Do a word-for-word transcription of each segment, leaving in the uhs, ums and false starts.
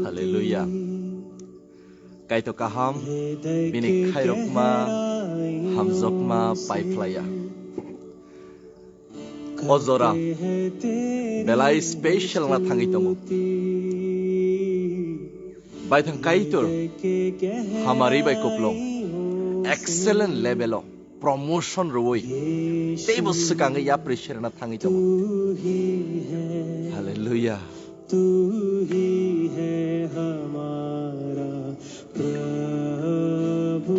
Hallelujah. Kaitor kaham, bini khairokma, hamjakma paiphlaiya. O jora belai special na thangwi tongo. Baithang Kaitor hamari bai kuplung excellent level o promotion rwui teibo swkangwi yapri serna thangwi tongo. Hallelujah. तू ही है हमारा प्रभु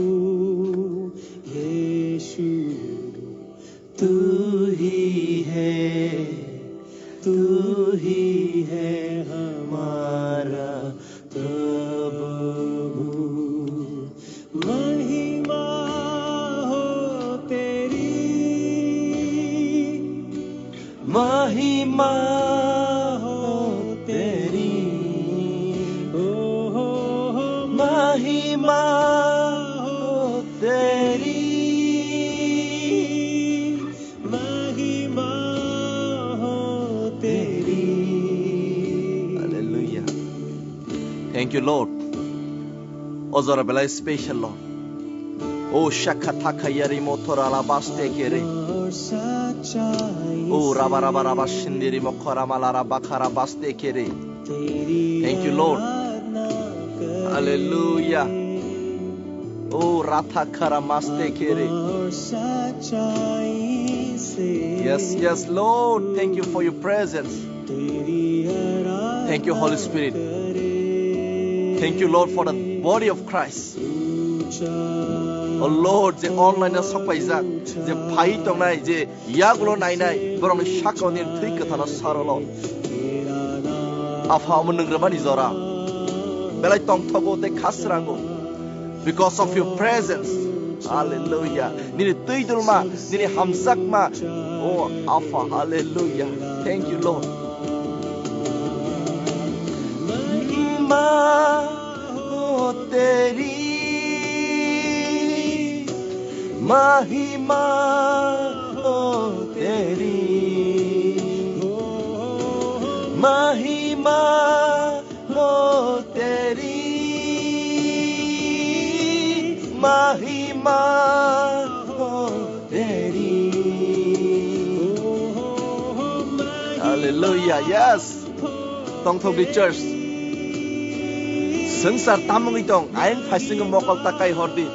यीशु, तू ही है, तू ही है हमारा प्रभु। महिमा हो तेरी, महिमा हो तेरी, ओ हो, हो, महिमा हो तेरी, महिमा हो तेरी। Hallelujah. Thank you, Lord. O jora belai special, Lord. O shakha thakha yari mothor ala baste kere. O raba raba raba shindiri mokhora mala raba khara baste kere. Thank you, Lord. Hallelujah. O ratha khara maste kere. Yes, yes, Lord. Thank you for your presence. Thank you, Holy Spirit. Thank you, Lord, for the body of Christ. O Lord, je online o sokpaijak, je phai tongnai, je yagulo nainai, borokni sakao nini thwi kwthano saro, Lord. Apha, omo nwng rwmani jora belai tongthogo tei khasrango. Because of your presence. Hallelujah. Nini twi dulma, nini hamjakma. Oh, Apha, hallelujah. Thank you, Lord. Mahima ho teri, mahima ho teri, mahima ho teri, mahima ho teri. Hallelujah, yes. Tongthokni church. Swngchar tamungwi tong, ain phaisingwi mokol ta kai hordi.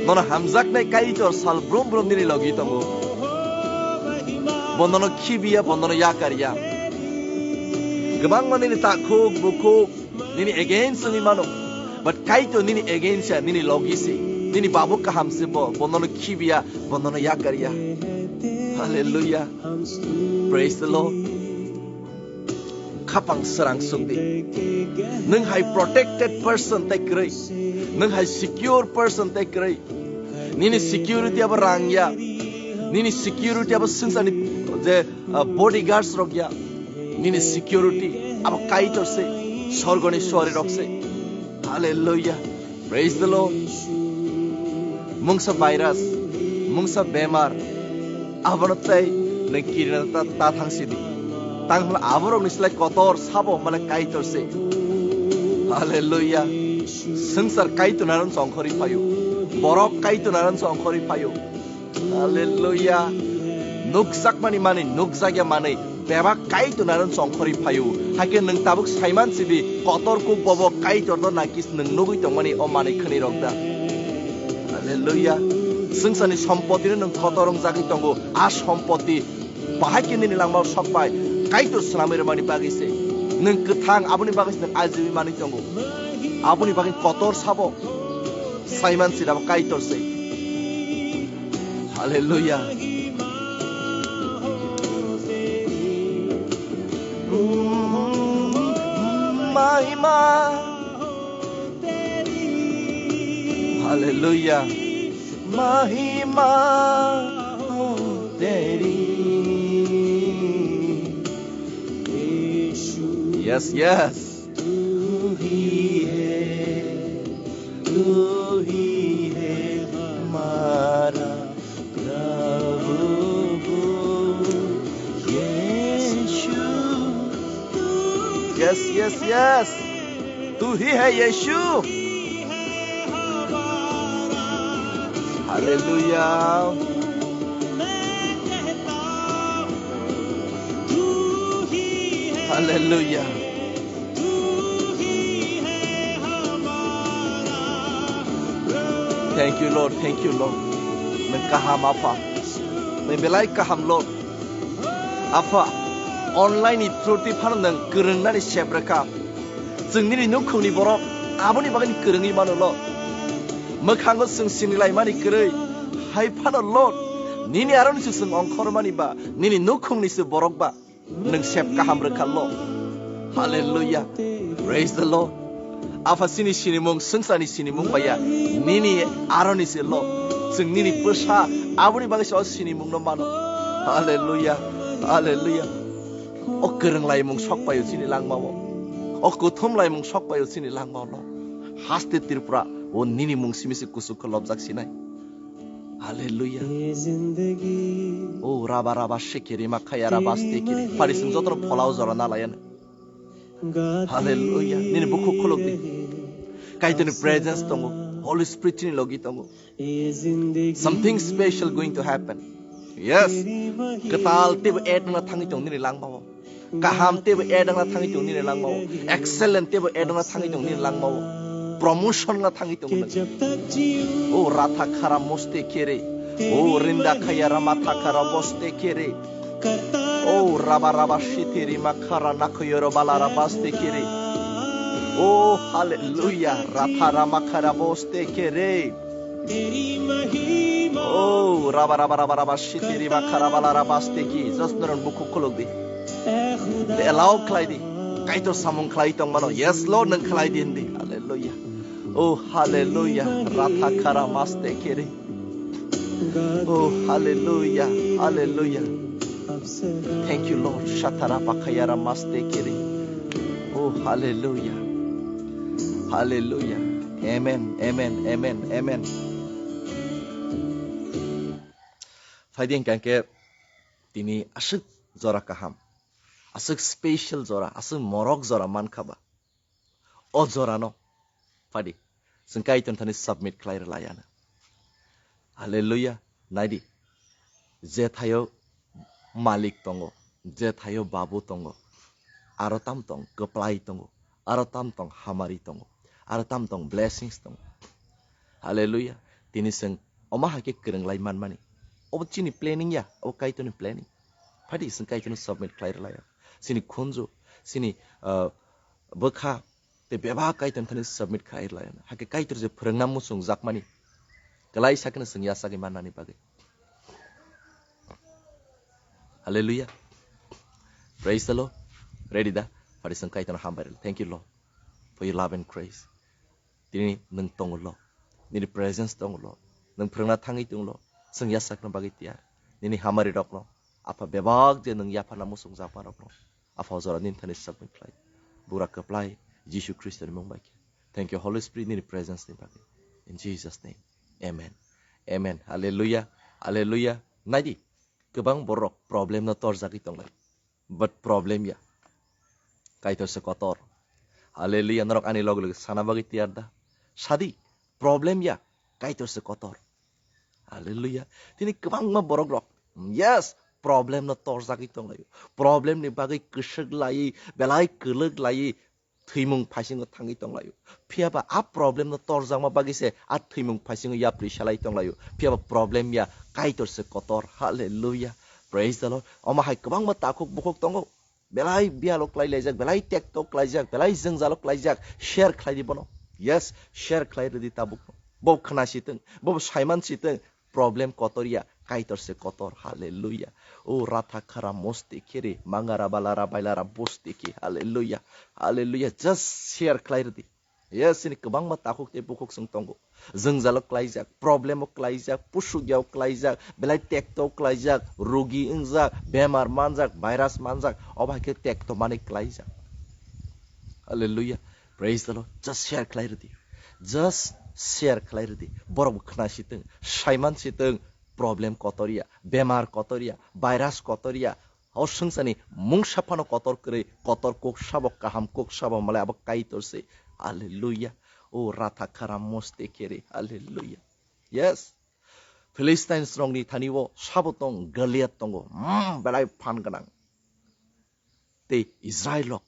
Nono hamjaknai Kaitor sal brum brum nini logi tongo. Bo nono khibiya, bo nono yakarya. Kwbangma nini takhuk, bukhuk, nini against wngwi mano. But Kaitor nini against ya, nini logi se, nini babu kaham se bo, bo nono khibiya, bo nono yakarya. Hallelujah. Praise the Lord. Khapang srang sukdi. Nwng hai protected person tei kwrwi. Nwng hai secure person tei kwrwi. Nini security abo rang ya. Nini security abo swngcharni je, ah, bodyguards rok ya. Nini security abo Kaitor se, sorgoni suari rok se. Hallelujah. Praise the Lord. Mungsa virus, mungsa bemar, abono tei nwng kirina ta, ta thang sidi. Tang hwnla aborokni slai kotor sabo mane Kaitor se. Hallelujah. Swngchar Kaitor naron chongkhori phaio. Borok Kaitor naron chongkhori phaio. Hallelujah. Nukjakmani manwi, nukjakya manwi, bebak Kaitor naron chongkhori phaio. Hakhe nwng tabuk saiman sibi, kotor kuk bobo Kaitor no nakis nwng nugwi tongmani o manwi khwnwi rok da. Hallelujah. Swngcharni sompoti no nwng kotor wngjagwi tongo. A sompoti bahai khe nini langmao sok pai. Kaitor swnamwi rwmani bagwi se. Nwng kwthang aboni bagwi se nwng ajiwi manwi tongo. Aboni bagwi kotor sabo. Saiman sirabo Kaitor se. Hallelujah. Mahima. Hallelujah. Mahima ho teri. Yes, yes. तू ही है, तू ही है हमारा प्रभु यीशु। Yes, yes, yes. Tu hi hai Yeshu. Hallelujah. Hallelujah. Thank you, Lord. Thank you, Lord. Nwng kaham, Apha. Nwng belai kaham, Lord. Apha, online ni through twi phano nwng kwrwngnani sep rwkha. Chwng nini nukhungni borok aboni bagwi kwrwngwi mano, Lord. Mwkhango chwng sinilaimani kwrwi. Hai phano, Lord, nini aroni se chwng ongkhormani ba, nini nukhungni se borok ba. Nwng sep kaham rwkha, Lord. Hallelujah. Praise the Lord. Apha, chini sinimung, swngcharni sinimung baiya nini aroni se, Lord. Chwng nini bwsa, aboni bagwi se o sinimungno mano. Hallelujah. Hallelujah. O kwrwng laimung sok paio chini langmao. O kuthum laimung sok paio chini langmao, Lord. Haste Tripura, o nini mung simi se kuchuk khe lobjak sinai. Hallelujah. O raba raba shekeri makhaya raba stekeri. Pari sung jotono pholao jora na layana. Hallelujah. Nini bukhuk khuluk di. Kaitorni presence tongo. Holy Spirit ni logi tongo. Something special going to happen. Yes. Kwtal tebo add na thangwi tong nini langmao. Kaham tebo add wngna thangwi tong nini langmao. Excellent tebo add wngna thangwi tong nini langmao. Promotion wngna thangwi tong nini. O ratha khara moste kere. O rinda khaya rama thakara boste kere. O raba raba shitiri makhara nakhoyoro balara baste kere. O hallelujah. Ratha rama khara boste kere. Oh, raba, raba, raba, raba, shiti, riba, kharabala, raba, steki. Just noron bukhuk khuluk di. Te allow khlai di. Kaitor samung khlai tong mano. Yes, Lord, nang khlai di hindi. Hallelujah. Oh, hallelujah. Ratha khara maste kiri. Oh, hallelujah. Hallelujah. Thank you, Lord. Shatara pakhayara maste kiri. Oh, hallelujah. Hallelujah. Amen, amen, amen, amen. Phaidi hwnkha khe tini aswk jora kaham, aswk special jora, aswk morok jora mankha ba. O jorano phaidi chwng Kaitor thani submit khlai rwlai ano. Hallelujah. Naidi. Jethaio malik tongo, jethaio babu tongo, aro tam tong kwplai tongo, aro tam tong hamari tongo, aro tam tong blessings tongo. Hallelujah. Tini chwng omo hai khe kwrwng lai manmani. Obo chini planning ya, obo Kaitorni planning. Phaidi chwng Kaitorno submit khlai rwlai. Chini khunju, chini, uh, bwkha, tei bebak Kaitor thani submit khai lai. Hakhe Kaitor je phwrwngna muchung jakmani, kwlai sakhe chwng yachagwi mannani bagwi. Hallelujah. Praise the Lord. Ready da? Phaidi chwng Kaitorno hambai rwlai. Thank you, Lord, for your love and grace. Tini nwng tongo, Lord. Nini presence tongo, Lord. Nwng phwrwngna thangwi tongo, Lord. Chwng yachakna bagwi tiyar. Nini hamari rokno, Apha, bebak je nwng yapharna muchung jakma rokno, Apha, o jora nini thani submit khlai. Bura kwplai Jisu Khristoni mung bai khe. Thank you, Holy Spirit, nini presence ni bagwi. In Jesus' name. Amen. Amen. Hallelujah. Hallelujah. Naidi, kwbang borok problem no torjagwi tonglai. But problem ya. Kaitor se kotor. Hallelujah. Norok ani loge loge sana bagwi tiyar da. Sadi, problem ya. Kaitor se kotor. Hallelujah. Tini kwbangma borok rok. Yes, problem no torjagwi tonglaio. Problem ni bagwi kwswk lai, belai kwlwk lai, thwimung phaisingo thangwi tonglaio. Phiya ba a problem no torjakma bagwi se a thwimung phaisingo yapri salai tonglaio. Phiya ba problem ya, Kaitor se kotor. Hallelujah. Praise the Lord. Omo hai kwbangma takhuk bukhuk tongo. Belai biyalo klai laijak, belai tekto klaijak, belai jwngjalo klaijak. Share khlai di bono. Yes, share khlai rwdi tabuk. Bo khna sitwng, bo saiman sitwng. Problem kotor ya, Kaitor se kotor. Hallelujah. O ratha khara moste khere, mangara balara bailara boste ke. Hallelujah. Hallelujah. Just share khlai rwdi. Yes, chini kwbangma takhuk tei bukhuk chwng tongo. Jwngjalo klaijak, problemo klaijak, pusuk yao klaijak, belai tekto klaijak, rugi wngjak, bemar manjak, virus manjak, obo hai khe tekto mani klaijak. Hallelujah. Praise the Lord. Just share khlai rwdi. Just share khlai rwdi. Borok bo khna sitwng, saiman sitwng, problem kotor ya, bemar kotor ya, virus kotor ya, o swngcharni mungsa phano kotor kwrwi, kotor kuk sabo, kaham kuk sabo, malai abo Kaitor se. Hallelujah. O ratha khara moste kere. Hallelujah. Yes. Philistines rokni thani o sabo tong, Goliath tongo. Hmm, belai phan gwnang. Tei Israel rok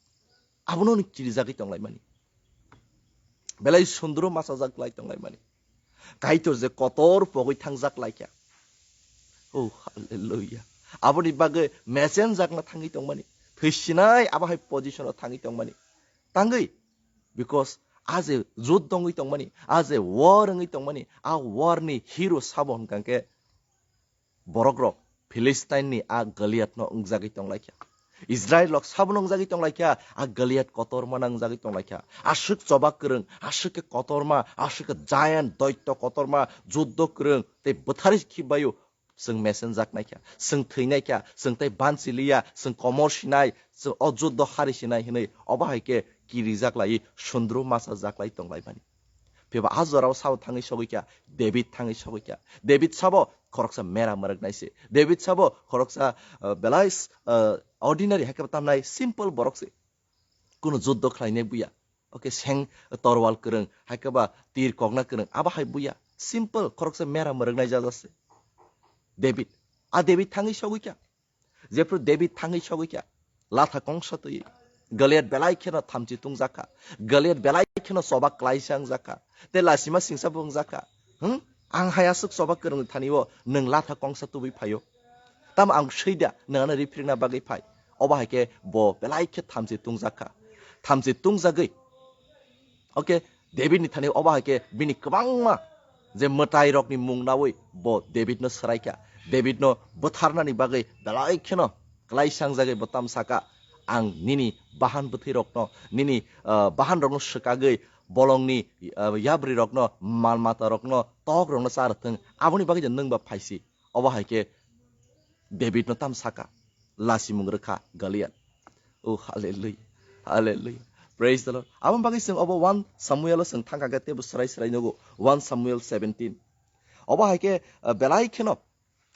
abono ni kirijagwi tonglaimani. Belai sundro machajak lai tonglaimani. Kaitor je kotor pogwi thangjak laikha. Oh, hallelujah. Aboni bagwi mesenjakna thangwi tongmani. Thwisinai abo hai position o thangwi tongmani. Tangwi, because a je juddo wngwi tongmani, a je war wngwi tongmani, a war ni hero sabo hwnkha khe borok rok Philistine ni a Goliath no wngjagwi tonglaikha. Israel rok sabo no wngjagwi tonglaikha, a Goliath kotorma no wngjagwi tonglaikha. Aswk choba kwrwng, aswk khe kotorma, aswk khe giant, doitto kotorma, juddo kwrwng tei bwthari khibaio. Chwng mesenjak naikha, chwng thwi naikha, chwng tei bansi liya, chwng komor sinai, chwng o juddo hari sinai hinwi obo hai khe kirijak lai, sundru machajak lai tonglaimani. Phiba a jorao sao thangwi sogwi kha, David thangwi sogwi kha. David sabo khoroksa mera mwrwknai se. David sabo khoroksa, uh, belai, uh, ordinary hai khe tamnai simple borok se. Kunu juddo khlainai buya. Okay, seng torwal kwrwng, hai khe ba tir kokna kwrwng, abo hai buya. Simple, khoroksa mera mwrwknai jaja se. David. A David thangwi sogwi kha. Jephru David thangwi sogwi kha, latha kongsa twi Goliath belai kheno thamchi tungjakha. Goliath belai kheno choba klaisa wngjakha. Tei lasima singsa bo wngjakha. Hmm? Ang hai aswk choba kwrwngni thani o nwng latha kongsa tubui phaio. Tamo ang swi da nwng ano riphirna bagwi phai. Obo hai khe bo belai khe thamchi tungjakha. Thamchi tungjagwi. Okay, David ni thani obo hai khe bini kwbangma je mwtai rokni mung nawi bo David no swraikha. David no bwtharnani bagwi belai kheno klai sangjagwi bo tam saka, "Ang nini bahan bwthwi rokno, nini, ah, bahan rokno swkagwi bolongni, ah, yabri rokno, mal mata rokno, tok rokno cha rwthwng, aboni bagwi je nwng ba phaisi." Obo hai khe David no tam saka, lasimung rwkha Goliath. Oh, hallelujah. Hallelujah. Praise the Lord. Aboni bagwi chwng obo one Samuel o chwng thangkha khe teibo swrai swrai nugo. One Samuel seventeen. Obo hai khe, ah, belai kheno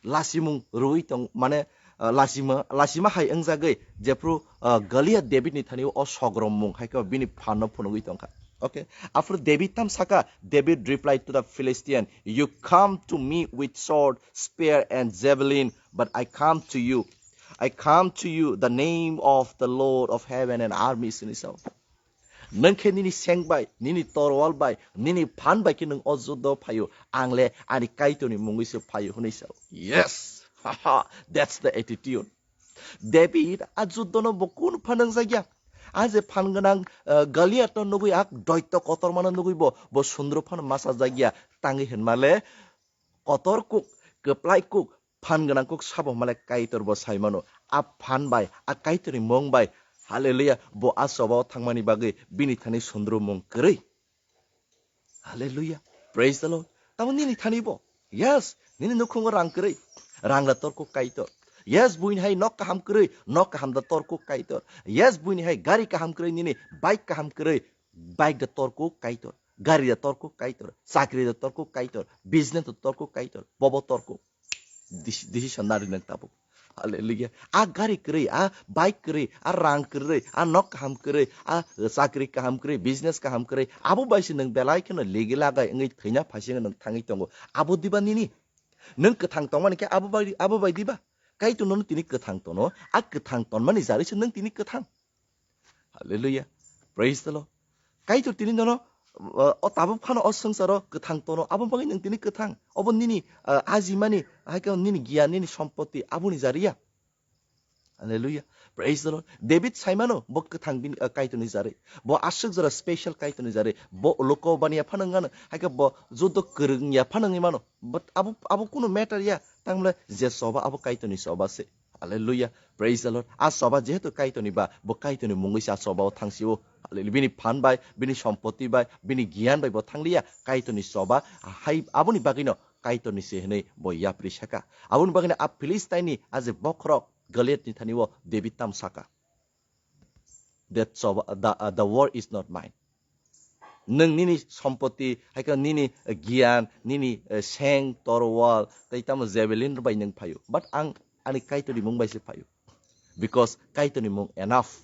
lasimung rwui tong, mane, ah, lasima, lasima hai wngjagwi jephru, ah, Goliath David ni thani o sogrom mung hai khe bini phan no phunugwi tongkha. Okay. After David tam saka, David replied to the Philistine, "You come to me with sword, spear and javelin, but I come to you. I come to you the name of the Lord of heaven and armies," hinwi sao. Nwng khe nini seng bai, nini torwal bai, nini phan bai khe nwng o juddo phaio, ang le ani Kaitorni mungwi se phaio hwnwi sao. Yes! Haha, that's the attitude. David a juddo no bo kun phan wngjakya? A je phan gwnang, eh, Goliath no nugwi, a doitto kotorma no nugwi bo, bo sundru phano machajak ya, tangwi hinmale kotor kuk, kwplai kuk, phan gwnang kuk sabo hwnmale Kaitor bo sai mano. A phan bai, a Kaitorni mung bai, hallelujah, bo a choba o thangmani bagwi bini thani sundru mung kwrwi. Hallelujah. Praise the Lord. Tamo nini thani bo. Yes, nini nukhungo rang kwrwi. Rang da tor kuk Kaitor. Yes, buini hai nok kaham kwrwi, nok kaham da tor kuk Kaitor. Yes, buini hai gari kaham kwrwi, nini bike kaham kwrwi, bike da tor kuk Kaitor. Gari da tor kuk Kaitor. Chakri da tor kuk Kaitor. Business da tor kuk Kaitor. Bobo tor kuk. Deci-, decision na rinang tabuk. Hallelujah. A gari kwrwi, a bike kwrwi, a rang kwrwi, a nok kaham kwrwi, a chakri kaham kwrwi, business kaham kwrwi. Abo bai se nwng belai kheno ligi lagai wngwi thwina phaising nwng thangwi tongo. Abo diba nini? Nwng kwthang tongmani khe abo bai, abo bai diba? Kaitor nono tini kwthang tono, a kwthang tonmani jarwi se nwng tini kwthang. Hallelujah. Praise the Lord. Kaitor tini nono, uh, o tabuk phano o swngcharo kwthang tono, abo bagwi nwng tini kwthang. Obo nini, uh, ajimani, hai khe nini giyan, nini sompoti, aboni jariya. Hallelujah. Praise the Lord. David saimano, bo kwthang bini, uh, Kaitorni jarwi. Bo aswk jora special Kaitorni jarwi. Bo loko baniya phano wngano, hai khe bo juddo kwrwngya phano wngwi mano. But abo, abo kunu matter ya. Tangmle je soba abo Kaitorni soba se. Hallelujah. Praise the Lord. A soba jehetu Kaitorni ba, bo Kaitorni mungwi se a soba o thangsi o. Hallelujah. Bini phan bai, bini sompoti bai, bini giyan bai bo thangliya. Kaitorni soba, hai aboni bagwino Kaitorni se hinwi bo yapri saka. Aboni bagwino a Philistine ni a je bokhorok Goliath ni thani o David tam saka. That soba, the, uh, the war is not mine. Nwng nini sompoti, hai khe nini, eh, giyan, nini, eh, seng, torwal, tei tamo javelin bai nwng phaio. But ang ani Kaitorni mung bai se phaio. Because Kaitorni mung enough.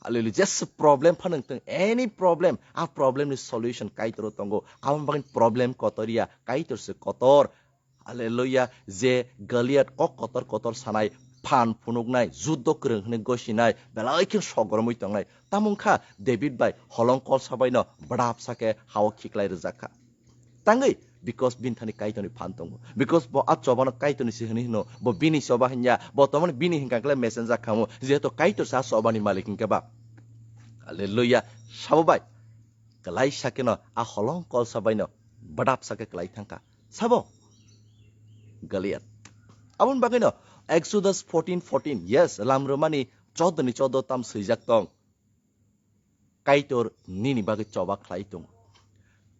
Hallelujah. Just problem phano tong, any problem, a problem ni solution Kaitor tongo. Aboni bagwi problem kotor ya, Kaitor se kotor. Hallelujah. Je Goliath kok kotor kotor sanai, phan phunuknai, juddo kwrwng hwnwi gosinai, belai khe sogoromwi tongnai. Tamo wngkha David bai holong kolsa baino bwdapsa khe hao khiklai rwjak kha. Tangwi, because bini thani Kaitorni phan tongo. Because bo a chobano Kaitorni se hwnwi hwno, bo bini choba hwnya, bo tomoni bini hwnkha khle messenger khamu, jehetu Kaitor sa chobani malik hwnkhe ba. Hallelujah. Sabo bai, kwlai sakeno a holong kolsa baino bwdapsa khe kwlai thangkha. Sabo? Goliath. Aboni bagwino Exodus fourteen fourteen, yes, lam rwmani choddo ni choddo tam swijak tong. Kaitor nini bagwi choba khlai tongo.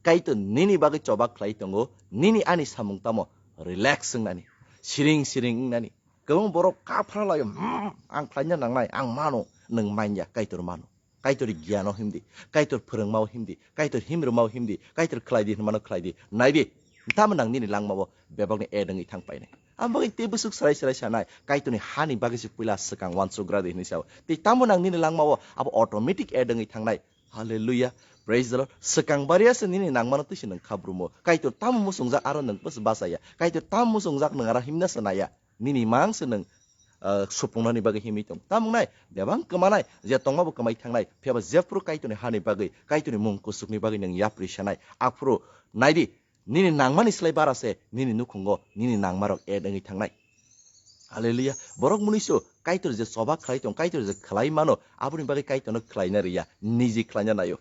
Kaitor nini bagwi choba khlai tongo, nini ani samung tamo relax wngnani, siring siring wngnani. Kwbang borok kaphra laio, "Hmm, ang khlaina nangnai, ang mano," nwng manya, Kaitor mano. Kaitor giano himdi, Kaitor phwrwngmao himdi, Kaitor himrwmao himdi, Kaitor khlaidi hwnmano khlaidi. Naidi, tamo nang nini langmao bebakni add wngwi thang painai. Ang bagwi tei bwswk srai srai sanai, Kaitorni hani bagwi se puila swkang uansugra di hwnwi sao. Tei tamo nang nini langmao abo automatic add wngwi thangnai. Hallelujah. Praise the Lord. Swkang baria se nini nangmano twi se nwng khabrumo. Kaitor tamo muchungjak aro nwng bwswk bachaya. Kaitor tamo muchungjak nwng aro himna se naya. Nini mang se nwng, ah, supungnani bagwi himwi tong. Tamo wngnai, bebak kwmanai, je tongmabo kwmai thangnai. Phiyaba jephru Kaitorni hani bagwi, Kaitorni mung kusukni bagwi nwng yapri sanai. Aphuru naidi, nini nangmani slai bara se nini nukhungo nini nangmarok add wngwi thangnai. Hallelujah. Borok mwnwiso Kaitor je choba khlai tong, Kaitor je khlai mano, aboni bagwi Kaitorno khlaina rwya, niji khlaina naio.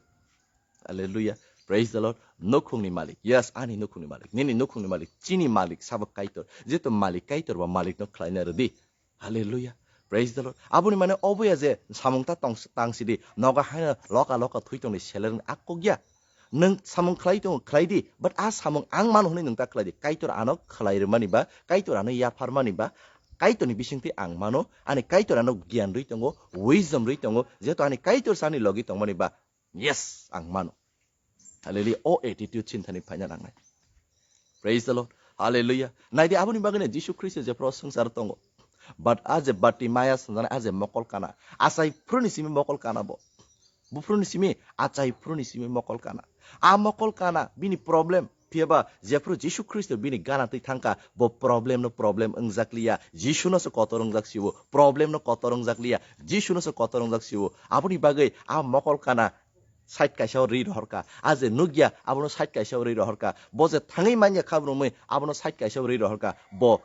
Hallelujah. Praise the Lord. Nukhungni malik. Yes, ani nukhungni malik. Nini nukhungni malik. Chini malik sabo Kaitor. Jeto malik Kaitor ba malikno khlaina rwdi. Hallelujah. Praise the Lord. Aboni mane oboya je samung ta tong-, tangsidi, noga haino loka loka thwi tongni selerni akkok ya. Nwng samung khlai tongo, khlai di, but a samung ang mano hwnwi nwng ta khlai di. Kaitor ano khlai rwmani ba, Kaitor ano yaphar mani ba, Kaitorni bisingtwi ang mano, ani Kaitor ano giyan rwi tongo, wisdom rwi tongo, jehetu ani Kaitor se ani logi tongmani ba. Yes, ang mano. Hallelujah. O attitude chini thani phaina nangnai. Praise the Lord. Hallelujah. Naidi aboni bagwino Jisu Khristo jephru swngcharo tongo. But a je Bartimaeus hwnjani a je mokol kana. Achai phuruni simi mokol kana bo. Buphuruni simi, achai phuruni simi mokol kana. A mokol kana, bini problem. Phiyaba jephru Jisu Khristo bini gana twi thangkha, bo problem no problem wngjakliya. Jisu no se kotor wngjak siwo. Problem no kotor wngjakliya. Jisu no se kotor wngjak siwo. Aboni bagwi a mokol kana side kaisa o ri rohorka. A je nukya, abono side kaisa o ri rohorka. Bo je thangwi manya khabrumwi, abono side kaisa o ri rohorka. Bo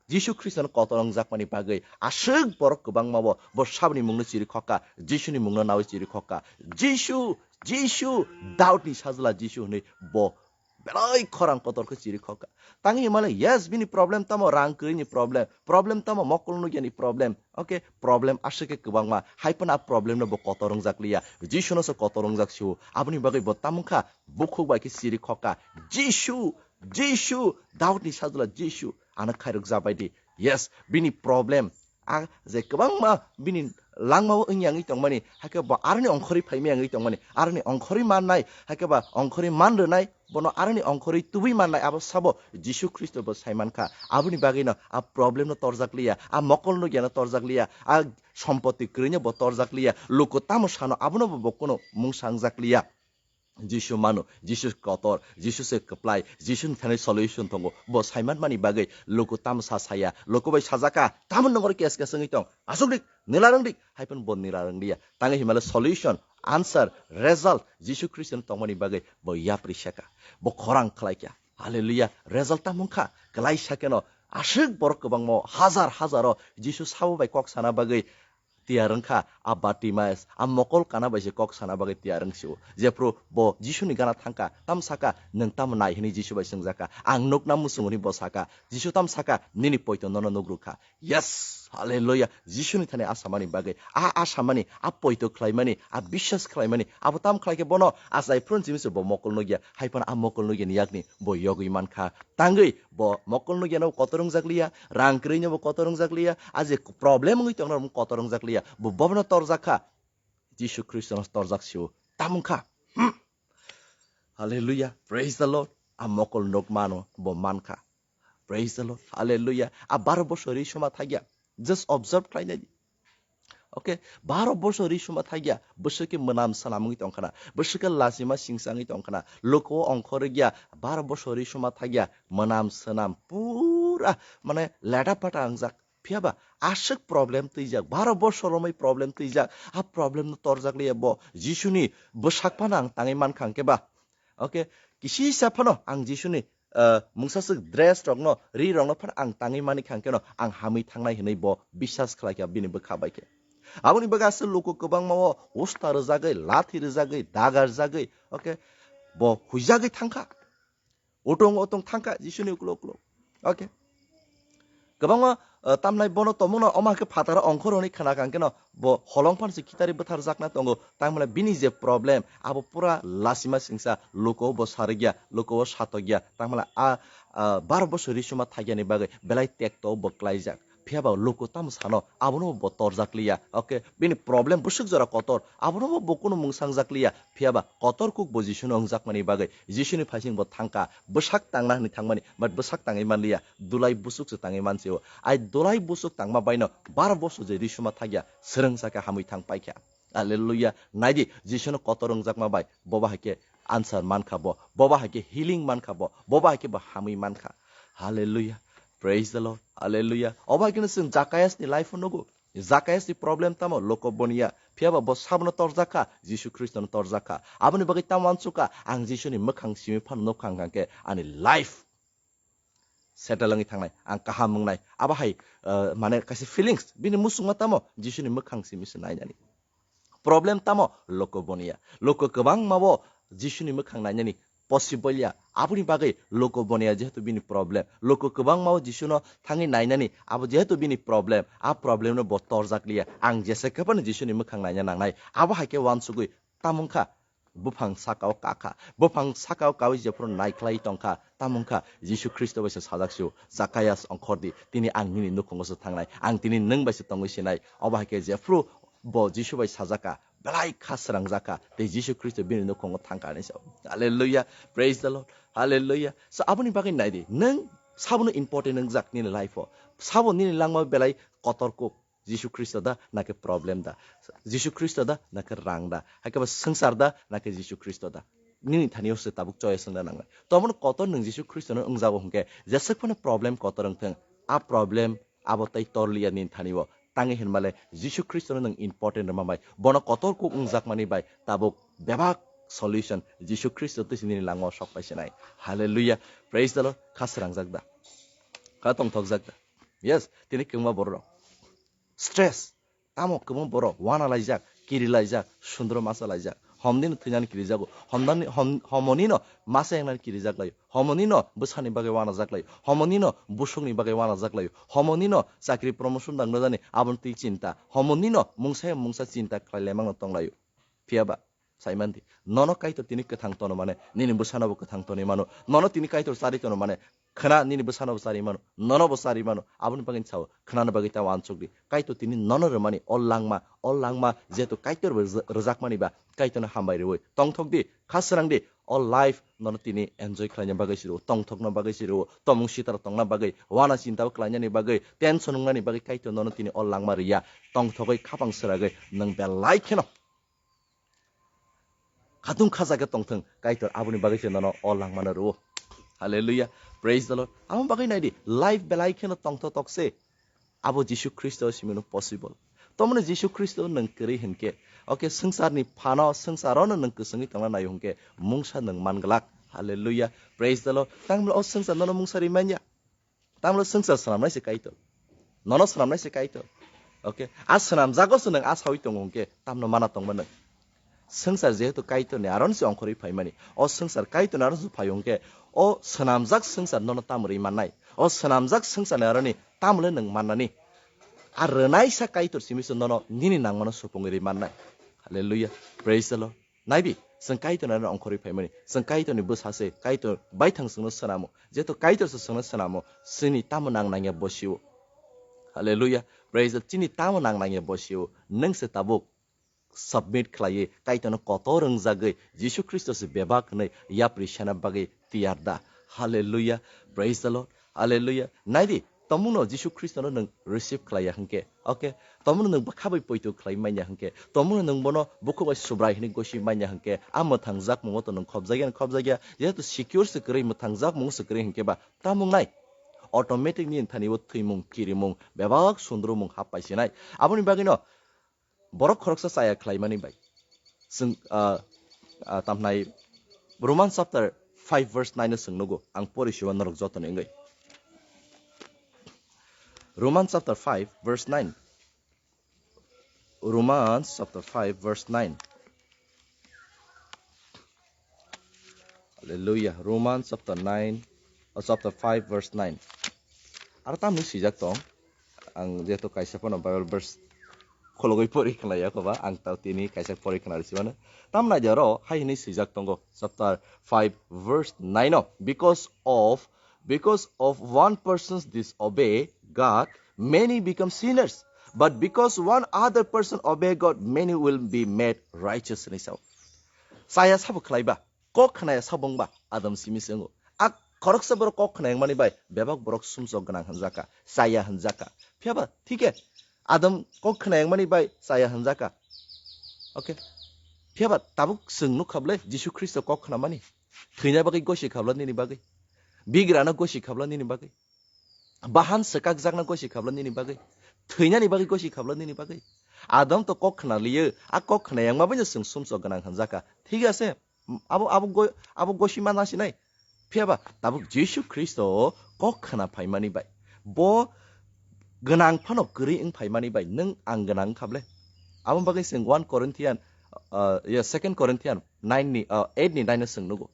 Jisu Khristono kotor wngjakmani bagwi aswk borok kwbangma bo, bo saboni mungno chiri khokka, Jisuni mungno nawi chiri khokka. Jisu, Jisu, Daudni sajla Jisu hwnwi bo belai khorang kotor khe chiri khokka. Tangwi himale, yes, bini problem tamo rang kwrwini problem, problem tamo mokol nukyani problem. Okay, problem aswk khe kwbangma. Hai phano a problem no bo kotor wngjak liya. Jisu no se kotor wngjak sio. Aboni bagwi bo tamo kha bukhuk bai khe chiri khokka. Jisu, Jisu, Daudni sajla Jisu, ano khairok jabai di. Yes, bini problem. A je kwbangma bini langmao wngya wngwi tongmani, hakhe bo aroni ongkhorwi phaimaya wngwi tongmani, aroni ongkhorwi mannai, hakhe ba ongkhorwi man rwnai, bono aroni ongkhorwi tubui mannai, abo sabo Jisu Khristo bo sai mankha. Aboni bagwino a problem no torjak liya, a mokol nukyano torjak liya, a sompoti kwrwino bo torjak liya, luku tamo sano abono bo, bo kuno mungsa wngjak liya. Jisu mano, Jisu kotor, Jisu se kwplai, Jisuni thani solution tongo. Bo saiman mani bagwi luku tamo sa saya, luku bai sajaka, tamo nongor kes kes wngwi tong. Asuk dik, nila rwng dik, hai phano bo nila rwng liya. Tangwi himale solution, answer, result, Jisu Khristo tongmani bagwi bo yapri saka. Bo khorang khlai kha. Hallelujah. Result tamo wngkha, kwlai sakeno aswk borok kwbangma hajar hajaro Jisu sabo bai kok sana bagwi tiyar wngkha, a Bartimaeus, a mokol kana bai se kok sana bagwi tiyar wngsio. Jephru bo Jisuni gana thangkha, tam saka, "Nwng tamo nai?" hwnwi Jisu bai swngjaka. "Ang nukna muchungo," hwnwi bo saka. Jisu tam saka, "Nini poito nono nukrukha." Yes, hallelujah. Jisuni thani a samani bagwi, a, a samani, a poito khlaimani, a biswas khlaimani, abo tam khlai khe bono achai phuru simi se bo mokol nukya, hai phano a mokol nukyani yakni bo yogwi mankha. Tangwi bo mokol nukyano kotor wngjak liya, rang kwrwino bo kotor wngjak liya, a je problem wngwi tongno bo kotor wngjak liya, bo bobono torjak kha, Jisu Khristono torjak sio. Tamo wngkha. Hmm. Hallelujah. Praise the Lord. A mokol nuk mano bo mankha. Praise the Lord. Hallelujah. A baro bosori soma thagya. Just observe khlainai di. Okay, baro bosor ri suma thagya, bwswk khe mwnam swnam wngwi tongkhana, bwswk khe lachima singsa wngwi tongkhana, luku ongkhorgya, baro bosor ri suma thagya, mwnam swnam pura, mane, leda pata wngjak. Phiya ba, aswk problem twijak, baro bosor romwi problem twijak, a problem no torjak liya bo, Jisuni bwsak phano ang tangwi mankha hwnkhe ba. Okay, kisisa phano ang Jisuni, eh, mungsaswk dress rokno, ri rokno phano ang tangwi mani kha hwnkhe no ang hamwi thangnai hwnwi bo biswas khlai kha bini bwkha bai khe. Aboni bagwi aswk luku kwbangma o usta rwjagwi, lathi rwjagwi, daga rwjagwi, okay, bo huijagwi thangkha. Utung utung thangkha Jisuni uklok uklok. Okay. Kwbangma, eh, tamnai bono tongmungno omo hai khe phataro ongkhor hwnwi khna kha hwnkhe no bo holong phan se khitari bwtharjakna tongo. Tangmani bini je problem abo pura lachima singsa luku bo sarigya, luku bo satokya. Tangmani a, a, baro bosor ri suma thagyani bagwi belai tekto bo klaijak. Phiya ba luku tamo sano, abono bo torjak liya. Okay, bini problem bwswk jora kotor, abono bo, bo kunu mungsangjak liya. Phiya ba kotor kuk bo Jisuno wngjakmani bagwi, Jisuni phaising bo thangkha, bwsak tangna hwnwi thangmani, but bwsak tangwi manliya, dulai busuk se tangwi mansio. Ai dulai busuk tangma baino baro bosor je ri suma thagya, swrwng saka hamwi thang paikha. Hallelujah. Naidi, Jisuno kotor wngjakma bai, boba hai khe answer mankha bo, boba hai khe healing mankha bo, boba hai khe bo hamwi mankha. Hallelujah. Praise the Lord. Hallelujah. Obo hai kheno chwng Zacchaeus ni life o nugo. Zacchaeus ni problem tamo? Loko boniya. Phiya ba bo sabono torjak kha, Jisu Khristo no torjak kha. Aboni bagwi tamo uansuk kha, ang Jisu ni mwkhang simi phano nukha hwnkha khe ani life settle wngwi thangnai, ang kaham wngnai. Abo hai, eh, mane kaisa feelings, bini muchungma tamo? Jisuni mwkhang simi se nainani. Problem tamo? Loko boniya. Loko kwbangma bo Jisuni mwkhang nainani possible ya. Aboni bagwi loko boniya jehetu bini problem. Loko kwbangma bo Jisuno thangwi nainani, abo jehetu bini problem. A problem no bo torjak liya. Ang jesa khe phano Jisuni mwkhang naina nangnai. Abo hai khe uansugwi tamo wngkha? Buphang saka o kakha, buphang saka o kawi jephuru naikhlai tongkha, tamo wngkha Jisu Khristo bai se sajak sio, Zacchaeus ongkhordi, tini ang nini nukhungo se thangnai, ang tini nwng bai se tongwi sinai. Obo hai khe jephuru bo Jisu bai sajak kha, belai kha srangjakha, tei Jisu Khristo bini nukhungo thangkha hinwi sao. Hallelujah, praise the Lord, hallelujah. So aboni bagwi naidi, nwng sabono important wngjak nini life o, sabo nini langma belai kotor kuk. Jisu Khristo da nake problem da? Jisu Khristo da nake rang da? Haikhe ba swngchar da nake Jisu Khristo da? Nini thani o se tabuk choice wngna nangnai. Tomon kotor nwng Jisu Khristo no wngjago hwnkhe, jeswk phano problem kotor wngthwng, a problem abo tei torliya nini thani o. Tangwi hinmale Jisu Khristo no nwng important rwma bai, bono kotor kuk wngjakmani bai tabuk bebak solution Jisu Khristo twi se nini langma o sok pai sinai. Hallelujah. Praise the Lord. Kha srangjak da? Kha tongthokjak da? Yes, tini kwbangma borok rok stress, tamo kwbangma borok wana laijak, kiri laijak, sundro masa laijak. Homni no thwinani kirijago, homdani, hom-, homoni no masa yangnani kirijak laio, homoni no bwsani bagwi wana jak laio, homoni no busukni bagwi wana jak laio, homoni no chakri promotion dang nojani aboni twi chinta, homoni no mungsa ya mungsa chinta khlai laimang no tong laio. Phiya ba, sai man di, nono Kaitor tini kwthang tono mane, nini bwsano bo kwthang tonwi mano, nono tini Kaitor chari tono mane, khna nini bwsano bo chari mano, nono bo chari mano, aboni bagwi sao, khnani bagwi ta uansuk di. Kaitor tini nono rwmani o langma, o langma jehetu Kaitor bo rwja-, rwjakmani ba, Kaitorno hambai rwui tongthok di, kha srang di, o life nono tini enjoy khlaina bagwi si rwo, tongthokna bagwi si rwo, tomung sitaro tongna bagwi, wana chinta bo khlainani bagwi, tension wngnani bagwi Kaitor nono tini o langma rwya, tongthogwi khapang sragwi nwng belai kheno khatung khaja khe tongthwng, Kaitor aboni bagwi se nono o langmano rwo. Hallelujah. Praise the Lord. Amo bagwi naidi, life belai kheno tongthotok se. Abo Jisu Khristo simi no possible. Tomoni Jisu Khristo nwng kwrwi hinkhe, okay, swngcharni phano, swngcharono nwng kwchwngwi tongna naio hinkhe, mungsa nwng man glak. Hallelujah. Praise the Lord. Tangmani o swngchar nono mungsa ri manya. Tamno swngchar swnamnai se Kaitor. Nono swnamnai se Kaitor. Okay. A swnamjago se nwng a sawi tongo hwnkhe tamno mana tongma nwng. Swngchar jehetu Kaitorni aron se ongkhorwi phaimani. O swngchar Kaitorni aron se phai hwnkhe o swnamjak swngchar nono tamo rwi mannai? O swnamjak swngcharni aroni tamle nwng mannani? A rwnaisa Kaitor simi se nono nini nangmano supungwi rwi mannai. Hallelujah. Praise the Lord. Naibi, chwng Kaitorni aro ongkhorwi phaimani. Chwng Kaitorni bwsa se, Kaitor baithang chwngno swnamo. Jehetu Kaitor se chwngno swnamo, chini tamo nang nangya bosio. Hallelujah. Praise the Lord. Chini tamo nang nangya bosio. Nwng se tabuk submit khlaiwi, Kaitorno kotor wngjagwi, Jisu Khristo se bebak hwnwi yapri sena bagwi tiyar da. Hallelujah. Praise the Lord. Hallelujah. Naidi, Tomungno Jisu Khristono nwng receive khlaiya hwnkhe, okay, tomungno nwng bwkha bai poito khlai manya hwnkhe, tomungno nwng bono bukhuk bai Subrai hwnwi gosi manya hwnkhe, a mwthang jakmungo to nwng khobjakya, khobjakya, jehetu secure se kwrwi, mwthang jakmung se kwrwi hwnkhe ba, tamung nai, automatic nini thani o thwimung, kirimung, bebak sundrumung hap paisinai. Aboni bagwino borok khoroksa chaya khlaimani bai. Chwng, ah, ah, tamhnai Romans chapter five verse nine no chwng nugo. Ang pori siwa norok jotoni wngwi. Romans chapter five verse nine. Romans chapter five verse nine. Hallelujah. Romans chapter nine, oh, chapter five verse nine. Aro tamni swijak tong. Ang jehetu kaisa phano Bible verse khologwi pori khna ya koba, ang tao tini kaisa pori khna risi mano. Tam nai aro hai hwnwi swijak tongo, chapter five verse nine o, because of, because of one person's disobey God, many become sinners, but because one other person obey God, many will be made righteous hwnwi sao. Chaya sabo khlaiba, kok khnaya sabongba, Adam simi se wngo. A khoroksa borok kok khna wngmani bai bebak borok sumsok gwnang hwnjaka, chaya hwnjaka. Phiyaba thike Adam kok khna wngmani bai chaya hwnjaka. Okay. Phiyaba tabuk chwng nukha ble Jisu Khristo kok khnamani. Thwina bagwi gosi khabla nini bagwi. Bigrano gosi khabla nini bagwi. Bahan swkakjakna gosi khabla nini bagwi. Thwinani bagwi gosi khabla nini bagwi. Adam to kok khna liyo, a kok khna wngma bai no chwng sumsok gwnang hwnjaka. Thik ase? Abo, abo go-, abo gosi mana sinai. Phiyaba tabuk Jisu Khristo kok khna phaimani bai, bo gwnang phano kwrwi wng phaimani bai nwng ang gwnang wngkha ble? Abo bagwi chwng one Corinthian, uh, ya, second Corinthian nine ni, uh, eight ni nine no chwng nugo.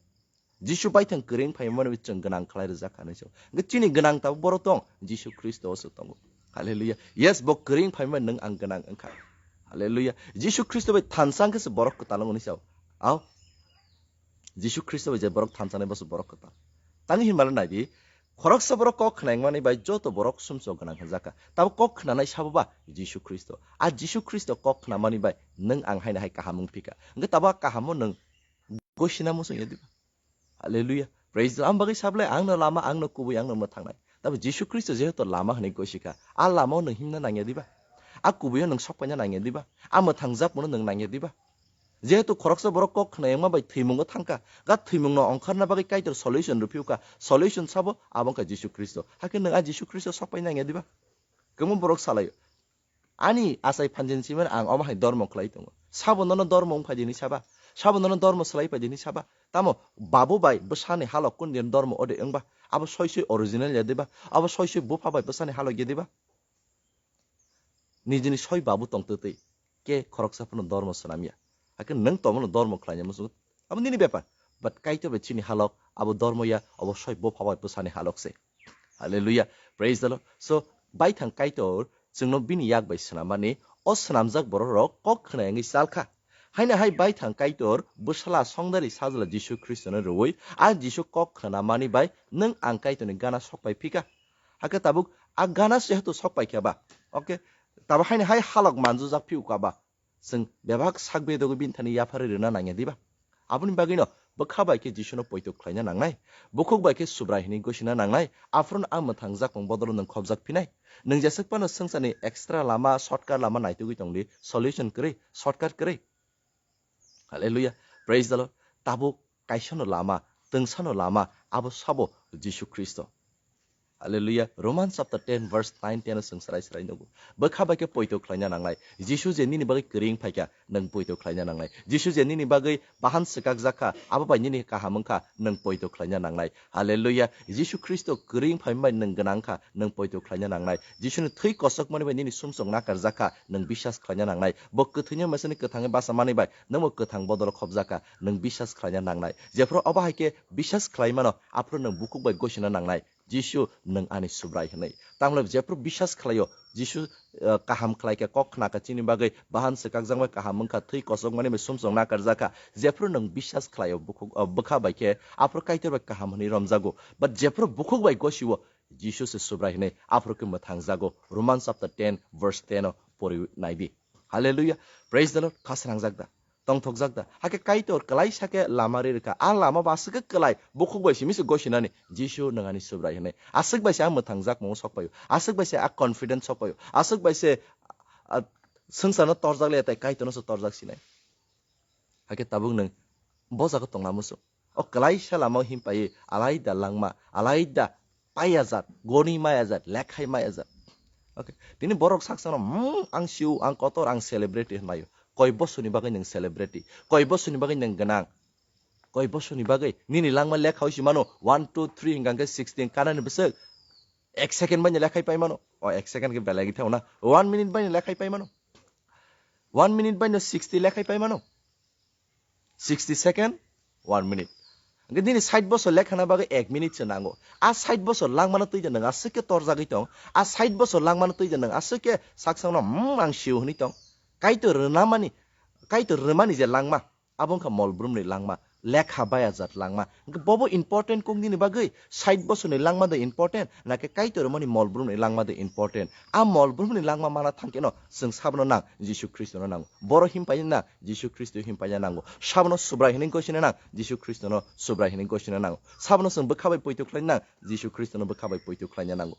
Jisu baithang kwrwi wng phaimani bai chwng gwnang khlai rijak kha hinwi sao. Hwnkhe chini gwnang tabuk boro tong, Jisu Khristo o se tongo. Hallelujah. Yes, bo kwrwi wng phaimani nwng ang gwnang wngkha. Hallelujah. Jisu Khristo bai thansa hwnkhe se borok kwtal wngo hinwi sao. Ao. Jisu Khristo bai je borok thansanai, bo se borok kwtal. Tangwi hinmale naidi, khoroksa borok kok khna wngmani bai joto borok sumsok gwnang hwnjakha. Tabo kok khnanai sabo ba Jisu Khristo. A Jisu Khristo kok khnamani bai nwng ang haino hai kaham wng phika. Hwnkhe tabo a kahamo nwng gosina muchung ya diba? Hallelujah. Praise the Lord. Ang bagwi sablai, angno lama, angno kubui, angno mwthangnai. Tabo Jisu Khristo jehetu lama hwnwi gosikha, a lamao nwng himna nangya diba? A kubuio nwng sokpaina nangya diba? A mwthang jakmano nwng nangya diba? Jehetu khoroksa borok kok khna wngma bai thwimungo thangkha, ga thwimungno ongkharna bagwi Kaitor solution rwphiyokha, solution sabo abo wngkha Jisu Khristo. Hakhe nwng a Jisu Khristo sokpai nangya diba? Kwbangma borok salaio, ani achai phanjin simani ang omo hai dormo khlai tongo. Sabo nono dormo wng phai di hinwi saba? Sabo nono dormo slai phai di hinwi saba? Tamo babu bai bwsani halok kundin dormo ode wngba? Abo soi soi original ya diba? Abo soi soi bupha bai bwsani halok ya diba? Nijini soi babu tong twtwi ke khoroksa phano dormo swnamya. Hakhe nwng tomono dormo khlaina muchungo, abo nini bepar. But Kaitor bai chini halok abo dormo ya, abo soi bupha bai bwsani halok se. Hallelujah. Praise the Lord. So, baithang Kaitor chwngno bini yak bai swnamani, o swnamjak bororok kok khna wngwi chalkha. Haino hai baithang Kaitor bwsala songdari sajla Jisu Khristono rwui, a Jisu kok khnamani bai nwng ang Kaitorni gana sokpai phika. Hakhe tabuk a gana jehetu sokpai kha ba, okay, tabo haino hai halok manjujak phiu ka ba, chwng bebak sak bedogwi bini thani yapharwi rwna nangya diba? Aboni bagwino bwkha bai khe Jisuno poito khlaina nangnai, bukhuk bai khe Subrai hwnwi gosina nangnai, aphuru a mwthang jakmung bodolo nwng khobjak phinai. Nwng jeswk phano swngcharni extra lama, shortcut lama naitugwi tongdi, solution kwrwi, shortcut kwrwi. Hallelujah. Praise the Lord. Tabuk kaisano lama, twngsano lama, abo sabo Jisu Khristo. Hallelujah. Romans chapter ten verse nine ten o chwng srai srai nugo. Bwkha bai khe poito khlaina nangnai. Jisu je nini bagwi kwrwi wng phaikha, nwng poito khlaina nangnai. Jisu je nini bagwi bahan swkakjak kha, abo bai nini kaham wng kha, nwng poito khlaina nangnai. Hallelujah. Jisu Khristo kwrwi wng phaima bai nwng gwnang kha, nwng poito khlaina nangnai. Jisuni thwi kosokmani bai nini sumsok nakarjak kha, nwng biswas khlaina nangnai. Bo kwthwino mesani kwthangwi bachamani bai nwngbo kwthang bodolo khobjak kha, nwng biswas khlaina nangnai. Jephru obo hai khe biswas khlai mano, aphuru nwng bukhuk bai gosina nangnai, "Jisu, nwng ani Subrai," hwnwi. Tamle jephru biswas khlaio, Jisu, eh, kaham khlai kha, kok khna kha, chini bagwi bahan swkakjak bai kaham wng kha, thwi kosokmani bai sumsok nakarjak kha. Jephru nwng biswas khlaio, bukhuk, eh, bwkha bai khe, aphuru Kaitor bai kaham hwnwi romjago. But jephru bukhuk bai gosio, Jisu se Subrai hwnwi aphuru khe mwthangjago. Romans chapter ten verse ten o pori naidi. Hallelujah. Praise the Lord. Kha srangjak da? Tongthokjak da. Hakhe Kaitor kwlaisa khe lama ri rwkha. A lama bo aswk khe kwlai. Bukhuk bai simi se gosinani. Jisu nwng ani Subrai hwnwi. Aswk bai se a mwthangjakmung sok paio. Aswk bai se a confidence sok paio. Aswk bai se, a, swngcharno torjak le tai Kaitorno se torjak sinai. Hakhe tabuk nwng bo jaga tongna muchung. O kwlaisa lama himpaiwi alaida langma, alaida paiya jat, goni maya jat, lekhai maya jat. Okay. Tini borok sak sakno, "Hmm, ang siu, ang kotor, ang celebrity," hwnmaio. Koi bosorni bagwi nwng celebrity? Koi bosorni bagwi nwng gwnang? Koi bosorni bagwi nini langma lekha oi si mano, one, two, three hingka hingke sixteen kanani bwswk. Ek second baino lekhai pai mano. O ek second khe belai khe thangna. One minute baino lekhai pai mano. One minute baino sixty lekhai pai mano. Sixty second, one minute. Hingke nini sait bosor lekhana bagwi ek minute se nango. A sait bosor langmano twi de nwng aswk khe torjagwi tong. A sait bosor langmano twi de nwng aswk khe sak sakno, "Hmm, ang siu," hwnwi tong. Kaitor rwnamani, Kaitor rwmani je langma, abo wngkha mol brumni langma, lekha baya jat langma. Hingke bobo important kok nini bagwi, sait bosorni langma de important, nake Kaitor rwmani mol brumni langma de important. A mol brumni langma mana thangkeno, chwng sabono nang, Jisu Khristono nango. Boro himpaina nang, Jisu Khristo himpaina nango. Sabono Subrai hwnwi gosina nang, Jisu Khristono Subrai hwnwi gosina nango. Sabono chwng bwkha bai poito khlaina nang, Jisu Khristono bwkha bai poito khlaina nango.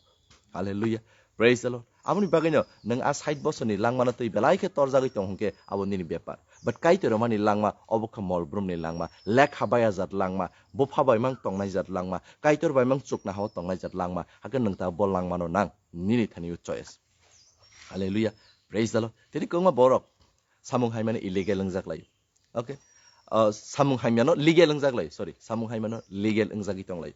Hallelujah. Praise the Lord. Aboni bagwino nwng a sait bosorni langmano twi belai khe torjagwi tong hwnkhe abo nini bepar. But Kaitor rwmani langma obo khe mol brumni langma, lekha baya jat langma, bupha bai mang tongnai jat langma, Kaitor bai mang chukna hao tongnai jat langma. Hakhe nwng ta bo langmano nang nini thani choice. Hallelujah. Praise the Lord. Tini kwbangma borok samung haimani illegal wngjak lai. Okay. Uh, samung haimyano legal wngjak lai. Sorry, samung haimyano legal wngjagwi tong lai.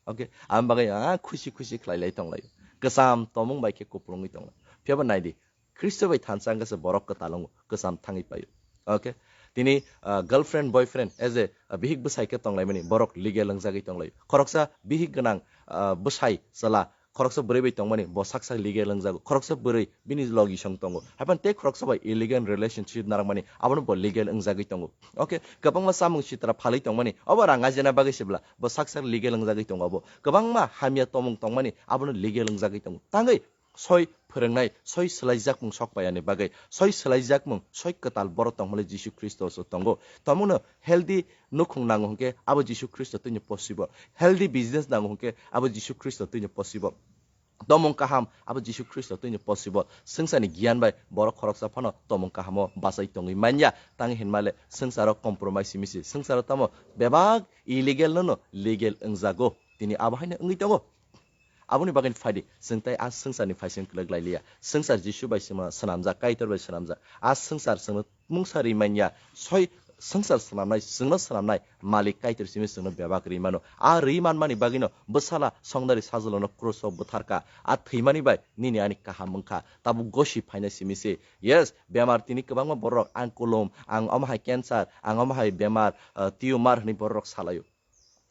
Okay. Ang bagwi, ah, khusi khusi khlai lai tong lai. Kwcham tomung bai khe kupulungwi tong lai. Phiya ba nai di. Khristo bai thansa wngkha se borok kwtal wngo, kwcham thangwi paio. Okay. Tini, ah, girlfriend, boyfriend, as a, ah, bihik bwsai khe tong lai mani, borok legal wngjagwi tong lai. Khoroksa bihik gwnang, ah, bwsai, chwla, khoroksa bwrwi bai tongmani bo sak sak legal wngjago, khoroksa bwrwi bini logi song tongo, haiphan tei khoroksa bai illegal relationship narwkmani abono bo legal wngjagwi tongo. Okay, kwbangma chamung sitra phalwi tongmani obo rang ajina bagwi sibla bo sak sak legal wngjagwi tongo, obo kwbangma hamya tomung tongmani abono legal wngjagwi tongo. Tangwi soi phwrwngnai, soi swlaijakmung sok paiyani bagwi, soi swlaijakmung, soi kwtal borok tongmani Jisu Khristo se tongo. Tomungno healthy nukhung nango hwnkhe abo Jisu Khristo twino possible. Healthy business nango hwnkhe abo Jisu Khristo twino possible. Tomung kaham abo Jisu Khristo twino possible. Swngcharni giyan bai borok khoroksa phano tomung kahamo bachai tongwi manya. Tang hinmale swngcharo compromise simi se. Swngcharo tamo bebak illegal nono legal wngjago. Tini abo haino wngwi tongo. Aboni bagwi phaidi, chwng tai a swngcharni phaising kwlwk lai liya. Swngchar Jisu bai swma-, swnamjak, Kaitor bai swnamjak. A swngchar chwngno mungsa ri manya, soi swngchar swnamnai, chwngno swnamnai, Malik Kaitor simi chwngno bebak ri mano. A ri manmani bagwino bwsala songdari sajwlano krus o bwtharka. A thwimani bai nini ani kaham wngkha. Tabuk gosi phainai simi se. Yes, bemar tini kwbangma borok, ang kulum, ang omo hai cancer, ang omo hai bemar, ah, tumor hwnwi borok salaio.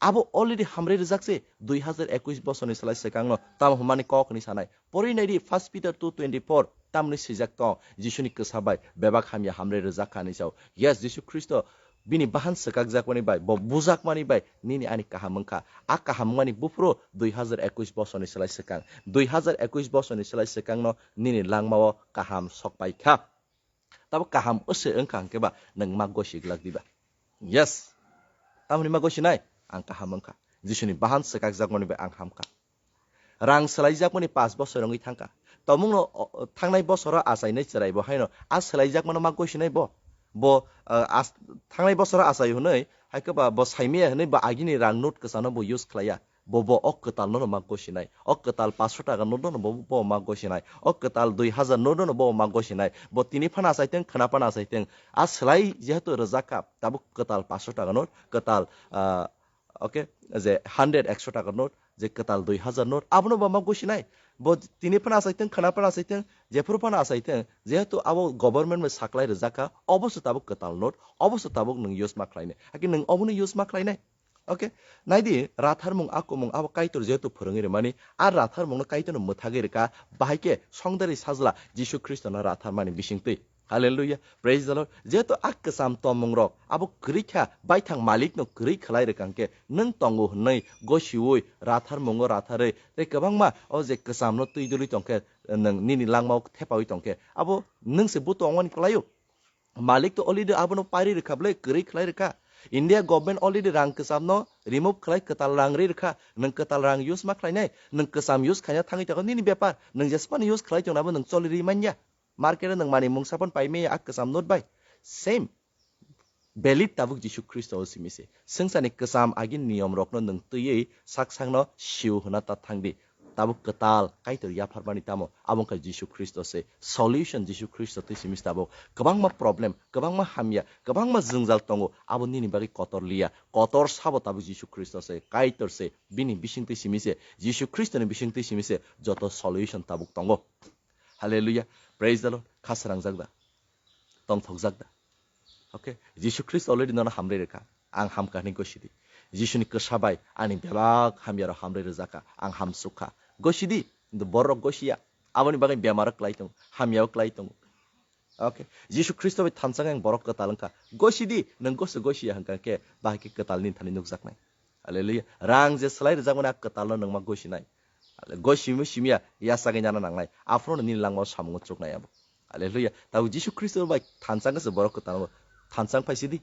Abo already hamrwi rwjak se, dui hazar ekush bosorni slai swkangno tamo hwnmani kok hwnwi sanai. Porwi naidi First Peter two twenty-four, tamni swijak tong, Jisuni kwsa bai bebak hamya hamrwi rwjak kha hwnwi sao. Yes, Jisu Khristo bini bahan swkakjakmani bai, bo bujakmani bai nini ani kaham wngkha. A kaham wngmani buphuru dui hazar ekush bosorni slai swkang. Dui hazar ekush bosorni slai swkangno nini langmao kaham sok pai kha. Tabo kaham wse wngkha hwnkhe ba nwng ma gosi glak diba? Yes. Tamoni ma gosi nai? Ang kaham wngkha. Jisuni bahan swkakjakmani bai ang hamkha. Rang swlaijakmani pash bosor wngwi thangkha. Tomungno, o, o, thangnai bosoro achainai chwrai bo haino a swlaijakmano ma gosi nai bo? Bo, o, as-, thangnai bosoro achai hwnwi, haikhe ba bo saimaya hwnwi bo agini rang note kwchano bo use khlaiya. Bo, bo o kwtal no ma gosinai. O kwtal paanch sho taka note no bo, bo ma gosinai. O kwtal dui hazar note no bo ma gosinai. Bo tini phano achaiteng, khwna phano achaiteng. A swlai jehetu rwjak kha, tabuk kwtal paanch sho taka note, kwtal, ah, okay, je hundred, ekso taka note, je kwtal dui hazar note, abono bo ma gosinai. Bo tini phano achaiteng, khwna phano achaiteng, jephuru phano achaiteng, jehetu abo government bai saklai rwjak kha, obo se tabuk kwtal note, obo se tabuk nwng use ma khlainai. Hakhe nwng obono use ma khlainai. Okay, naidi, ratharmung, akumung, abo Kaitor jehetu phwrwngwi rwmani, a ratharmungno Kaitorno mwthagwi rwkha, bahai khe songdari sajla Jisu Khristono ratharmani bisingtwi. Hallelujah, praise the Lord. Jehetu a kwcham tommungrok abo kwrwi kha, baithang malikno kwrwi khlai rwkha hwnkhe, nwng tongo hwnwi gosiui ratharmungo ratharwi tei kwbangma o je kwchamno twi dwlwi tongkhe, nwng nini langmao thepaui tongkhe, abo nwng se buto wngmani kwlaio. Malik to already abono pairi rwkha ble, kwrwi khlai rwkha. India government already rang kwchamno remove khlai, kwtal rang ri rwkha. Nwng kwtal rang use ma khlainai, nwng kwcham use khaina thangwi tongkha nini bepar. Nwng jesphano use khlai tongna bo nwng choli ri manya. Market o nwng manwi mungsa phano pai maya a kwcham note bai. Same. Valid tabuk Jisu Khristo o simi se. Swngcharni kwcham agini niyom rokno nwng twiwi sak sakno siu hwna ta thangdi. Tabuk kwtal Kaitor yapharmani tamo? Abo wngkha Jisu Khristo se. Solution Jisu Khristo twi simi se tabuk. Kwbangma problem, kwbangma hamya, kwbangma jwngjal tongo. Abo nini bagwi kotor liya. Kotor sabo tabuk Jisu Khristo se. Kaitor se. Bini bising twi simi se. Jisu Khristoni bising twi simi se. Joto solution tabuk tongo. Hallelujah. Praise the Lord. Kha srangjak da? Tongthokjak da? Okay. Jisu Khristo already nono hamrwi rwkha. Ang hamkha hwnwi gosidi. Jisuni kwsa bai ani bebak hamyarok hamrwi rwjakha. Ang hamsukha. Gosidi. Kintu borok gosiya. Aboni bagwi bemaro klai tongo. Hamyao klai tongo. Okay. Jisu Khristo bai thansa ang borok kwtal wngkha. Gosidi. Nwng gosi gosiya hwnkha khe bahai khe kwtal nini thani nukjaknai. Hallelujah. Rang je slai rwjakmani a kwtalno nwng ma gosinai. Hallelujah. Gosimi simya yasagwi nana nangnai. Aphuru nini langmao samungo chuknai abo. Hallelujah. Tabuk Jisu Khristo bai thansa wngkha se borok kwtalno thansa wng phaisidi.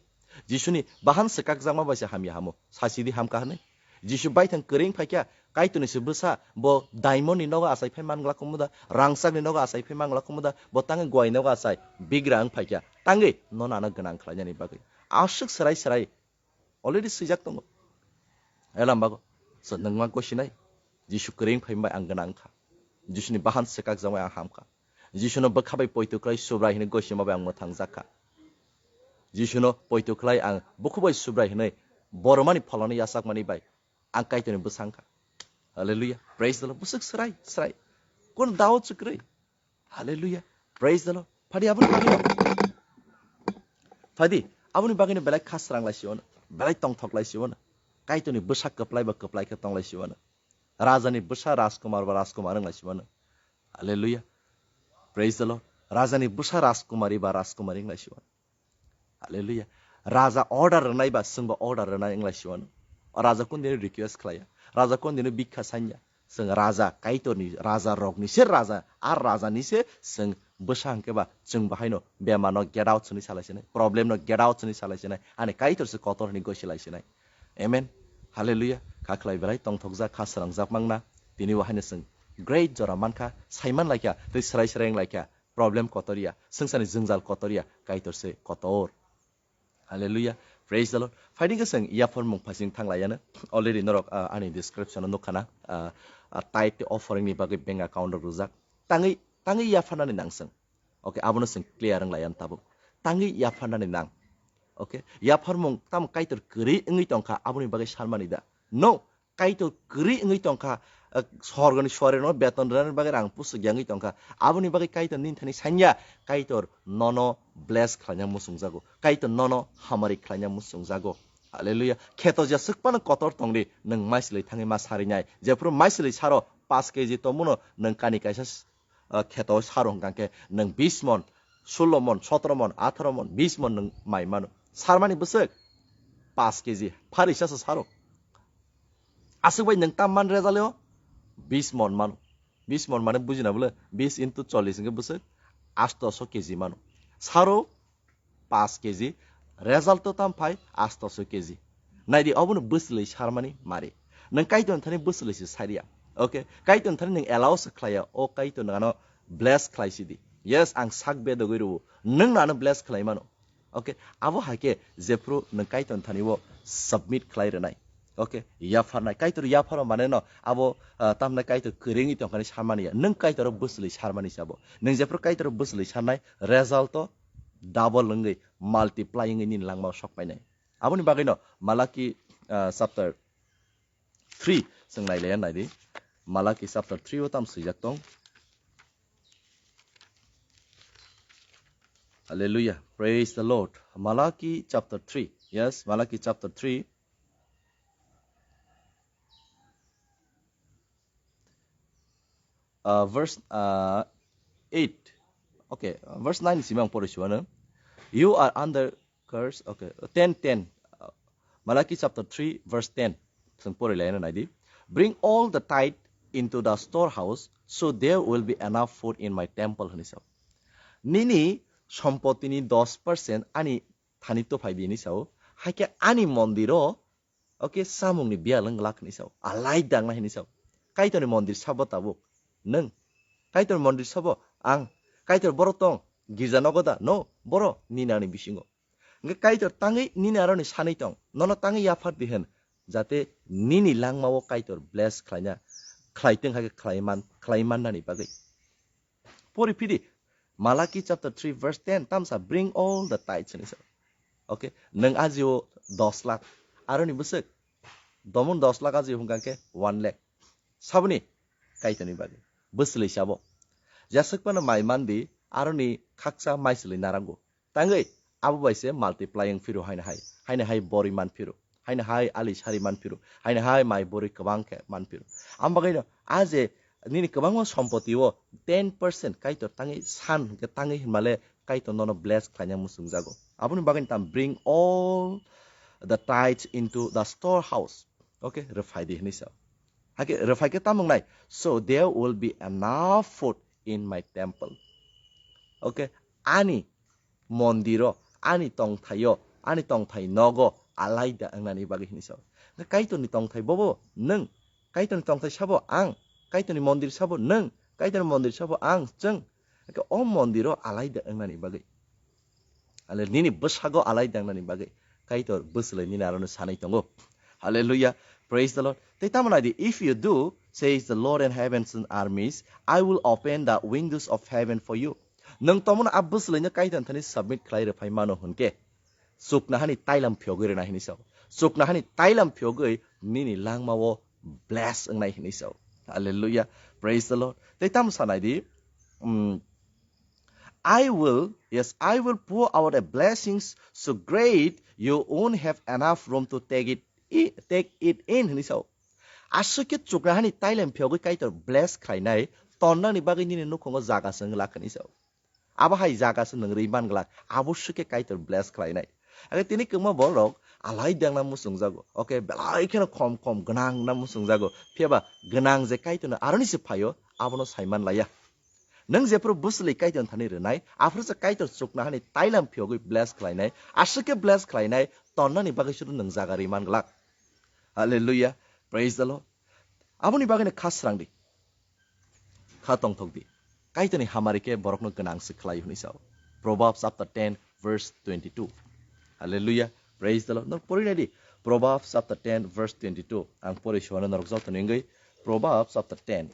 Jisuni bahan swkakjakma bai se hamya hamo. Sasidi hamkha hwnwi. Jisu baithang kwrwi wng phaikha, Kaitorni se bwsa, bo diamond ni nogo achai phai mangla kumuda, rangchak ni nogo achai phai mangla kumuda, bo tangwi guai nogo achai bigra wng phaikha. Tangwi nono ano gwnang khlainani bagwi. Aswk swrai swrai already swijak tongo. Elam bago. So, nwng ma gosinai. Jisu kwrwi wng phai bai ang gwnang kha. Jisuni bahan swkakjak bai ang ham kha. Jisuno bwkha bai poito khlai Subrai hwnwi gosima bai ang mwthang jak kha. Jisuno poito khlai ang bukhu bai Subrai hwnwi boromani pholano yachakmani bai ang Kaitorni bwsa wng kha. Hallelujah. Praise the Lord. Bwswk swrai, swrai. Kono dao chwkrwi. Hallelujah. Praise the Lord. Phadi aboni bagwi no. Phadi aboni bagwi no belai khasrang lai siwano. Belai tongthok lai siwano. Kaitorni bwsa kwplai ba kwplai khe tong lai siwano. Rajani bwsa rajkumar ba rajkumar wng lai siwano. Hallelujah. Praise the Lord. Rajani bwsa rajkumari ba rajkumari wng lai siwano. Hallelujah. Raja order rwnai ba chwngbo order rwnai wng lai siwano. O raja kundino request khlaiya. Raja kundino bikha sanya. Chwng raja Kaitorni raja rokni se raja. Ar rajani se chwng bwsa hwnkhe ba chwng bahaino bemarno get out hwnwi salai sinai. Problemno get out hwnwi salai sinai. Ani Kaitor se kotor hwnwi gosi lai sinai. Amen. Hallelujah. Kha khlai belai tongthokjak, kha srangjak mangna. Tini bo haino chwng great jora mankha, saiman laikha, tei srai srai wng laikha. Problem kotor ya, swngcharni jwngjal kotor ya, Kaitor se kotor. Hallelujah. Praise the Lord. Phaidi khe chwng yapharmung phasing thang laiyano. Already norok, ah, ani description o nukha na, ah, ah, tithe tei offering ni bagwi bank account rok rwjak. Tangwi, tangwi yapharnani nang chwng. Okay, abono chwng clear wng laiya tabuk. Tangwi yapharnani nang. Okay, yapharmung tamo Kaitor kwrwi wngwi tongkha, aboni bagwi sanmani da? No, Kaitor kwrwi wngwi tongkha, eh, sorgoni suarino beton rwnani bagwi rang pusuk ya wngwi tongkha. Aboni bagwi Kaitor nini thani sanya, Kaitor nono bless khlaina muchungjago. Kaitor nono hamari khlaina muchungjago. Hallelujah. Kheto jeswk phano kotor tongdi, nwng maisilwi thangwi ma sarinai. Jephuru maisilwi saro, paanch K G tongmano nwng kani kaisa s-, ah, kheto saro hwnkha khe nwng bis mon, sullo mon, sotoro mon, atharo mon, bis mon nwng mai mano. Sarmani bwswk paanch K G, phari sasa saro. Aswk bai nwng tam man result o bis mon mano. Bis mon mane bujina bole bis into chollish hwnkhe bwswk astoso K G mano. Saro paanch K G, result to tam phai astoso K G. Naidi obono bwswlwi sarmani mari. Nwng Kaitor thani bwswlwi se sariya. Okay, Kaitor thani nwng allow se khlaiya. O Kaitor nwng ano bless khlai sidi. Yes, ang sak bedogwi rwo. Nwng no ano bless khlai mano. Okay, abo hai khe jephuru nwng Kaitor thani o submit khlai rwnai. Okay, yapharnai. Kaitor yapharo mane no abo, ah, tamni Kaitor kwrwngwi tongkhani sarmani ya. Nwng Kaitor bwswlwi sarmani se abo. Nwng jephuru Kaitor bwswlwi sarnai, result to double wngwi, multiply wngwi nini langmao sok painai. Aboni bagwino Malaki, ah, chapter three chwng nai laiya naidi. Malaki chapter three o tam swijak tong. Hallelujah. Praise the Lord. Malaki chapter three. Yes, Malaki chapter three. Uh, verse, uh, eight. Okay, uh, verse nine simi ang pori siwano. You are under curse. Okay, ten ten. Uh, Malaki chapter three, verse ten. Chwng pori laina naidi. Bring all the tithe into the storehouse, so there will be enough food in my temple, hwnwi sa. Nini sompotini dos percent ani thani tophai di hinwi sao. Haikhe ani mondiro, okay, samungni biyal wng glak hinwi sao. Alai dangna hinwi sao. Kaitorni mondir sabo tabuk. Nwng. Kaitorni mondir sabo ang. Kaitor boro tong. Girja nogo da? No. Boro nini ani bisingo. Hwnkhe Kaitor tangwi nini aroni sanwi tong. Nono tangwi yaphar di hwn. Jate nini langmao Kaitor bless khlaina, khlaitwng hai khe khlaiman, khlaimannani bagwi. Pori phidi, Malaki chapter three verse ten, tamsa, "Bring all the tithes," hinwi sa. Okay, nwng ajio dos lakh, aroni bwswk, domon dos lakh ajio hwnkha khe one lakh. Saboni Kaitorni bagwi. Bwswlwi sabo. Jaswk phano mai mandi, aroni khaksa mai swlwi narango. Tangwi, abo bai se multiplying phiro haino hai. Haino hai bori man phiro. Haino hai ali sari man phiro. Haino hai mai bori kwbang khe man phiro. Am bagwi no, a je nini kwbangma sompoti o ten percent Kaitor tangwi san hwnkhe tangwi hinmale Kaitor nono bless khlaina muchungjago. Aboni bagwi tam, "Bring all the tithes into the storehouse." Okay, rwphai di hinwi sa. Hakhe rwphai khe tamo wngnai? "So there will be enough food in my temple." Okay, ani mondiro, ani tongthaio, ani tongthai nogo alaida wngnani bagwi hinwi sa. Kaitorni tongthai bobo nwng, Kaitorni tongthai sabo ang, Kaitorni mondir sabo nwng, Kaitorni mondir sabo ang chwng. Hwnkhe o mondiro alaida wngnani bagwi. Ale nini bwsago alaida wngnani bagwi Kaitor bwswlwi nini aroni sanwi tongo. Hallelujah. Praise the Lord. Tei tamo nai di, "If you do, says the Lord and heaven's armies, I will open the windows of heaven for you." Nwng tomono a bwswlwino Kaitor thani submit khlai rwphai mano hwnkhe, chuknahani tailam phiyogwi rwna hinwi sao. Chuknahani tailam phiyogwi nini langmao bless wngnai hinwi sao. Hallelujah. Praise the Lord. Tei tamo sanai di, um, "I will, yes, I will pour out a blessings so great you won't have enough room to take it, i-, take it in," hinwi sao. Aswk khe chuknahani tailam phiyogwi Kaitor bless khlainai, tonnani bagwi nini nukhungo jaga se wng lak hinwi sao. Abo hai jaga se nwng rwi man glak, abo swkhe Kaitor bless khlainai. Age tini kwbangma borok alai dengna muchungjago. Okay, belai kheno khom khom gwnang na muchungjago. Phiya ba gwnang je Kaitorno aroni se phaio, abono saiman laiya. Nwng jephru bwswlwi Kaitor thani rwnai, aphuru se Kaitor chuknahani tailam phiyogwi bless khlainai, aswk khe bless khlainai, tonnani bagwi sudu nwng jaga rwi man glak. Hallelujah. Praise the Lord. Aboni bagwino kha srang di. Kha tongthok di. Kaitorni hamari khe borokno gwnang se khlai hwnwi sao. Proverbs chapter ten verse twenty-two. Hallelujah. Praise the Lord. Nang pori nai di. Proverbs chapter ten verse twenty-two. Ang pori suana norok joto ni wngwi. Proverbs chapter ten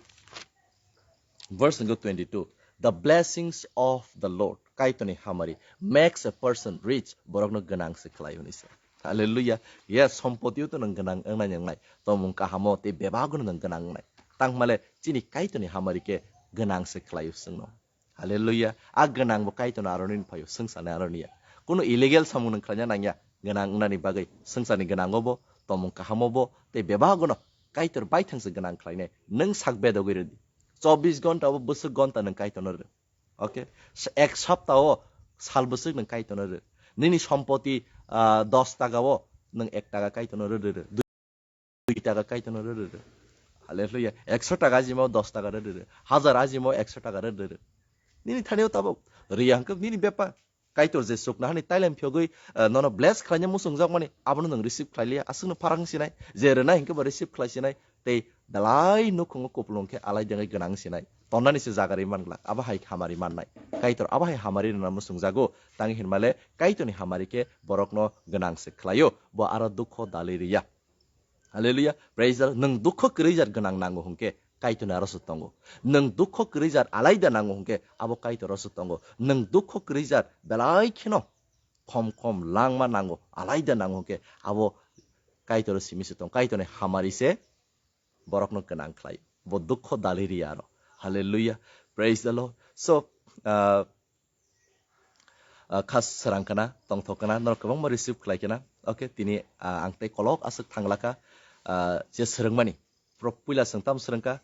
verse wngwi twenty-two. "The blessings of the Lord." Kaitorni hamari makes a person rich. Borokno gwnang se khlai hwnwi sao. Hallelujah. Yes, sompotio to nwng gwnang wngnai wngnai. Tomung kahamo tei bebago nwng gwnang wngnai. Tangmale chini Kaitorni hamari khe gwnang se khlaio chwngno. Hallelujah. A gwnang bo Kaitorno aroni phaio, swngcharni aroni ya. Kuno illegal samung nwng khlaina nangya. Gwnang wngnani bagwi swngcharni gwnango bo, tomung kahamo bo, tei bebago no Kaitor baithang se gwnang khlainai. Nwng sak bedogwi rwdi. Chobbish ghonta bo bwswk ghonta nwng Kaitorno rw. Okay? S-, ek sapta o sal bwswk nwng Kaitorno rw. Nini sompoti, ah, dos taka o nwng ek taka Kaitorno rw, rw, rw. Dui taka Kaitorno rw, rw, rw. Hallelujah. Ekso taka ajima o dos taka rw, rw, rw. Hazar ajima o ekso taka rw, rw, rw. Nini thani o tabuk. Riya hwnkhe nini bepar. Kaitor je chuknahani tailam phiyogwi, ah, nono bless khlaina muchungjak mani, abono nwng receive khlai liya, aswkno pharang sinai, je rwnai hwnkhe bo receive khlai sinai, tei belai nukhungo kupulung khe alai dengwi gwnang sinai, tonnani se jaga rwi man glak, abo hai hamari mannai. Kaitor abo hai hamari rwna muchungjago, tang hinmale Kaitorni hamari khe borokno gwnang se khlaio, bo aro dukho dali riya. Hallelujah. Praise the Lord. Nwng dukho kwrwi jar gwnang nango hwnkhe Kaitorni aro se tongo. Nwng dukho kwrwi jar alaida nango hwnkhe abo Kaitor aro se tongo. Nwng dukho kwrwi jar belai kheno khom khom langma nango, alaida nango hwnkhe abo Kaitor simi se tong. Kaitorni hamari se borokno gwnang khlai. Bo dukho dali riya aro. Hallelujah. Praise the Lord. So, uh, ah, kha srang kana, tongthok kana, norok kwbangma receive khlai kana. Okay, tini, ah, ang tei kolok aswk thanglaka, ah, je swrwngmani. Pro-, puila swng tam swrwngkha,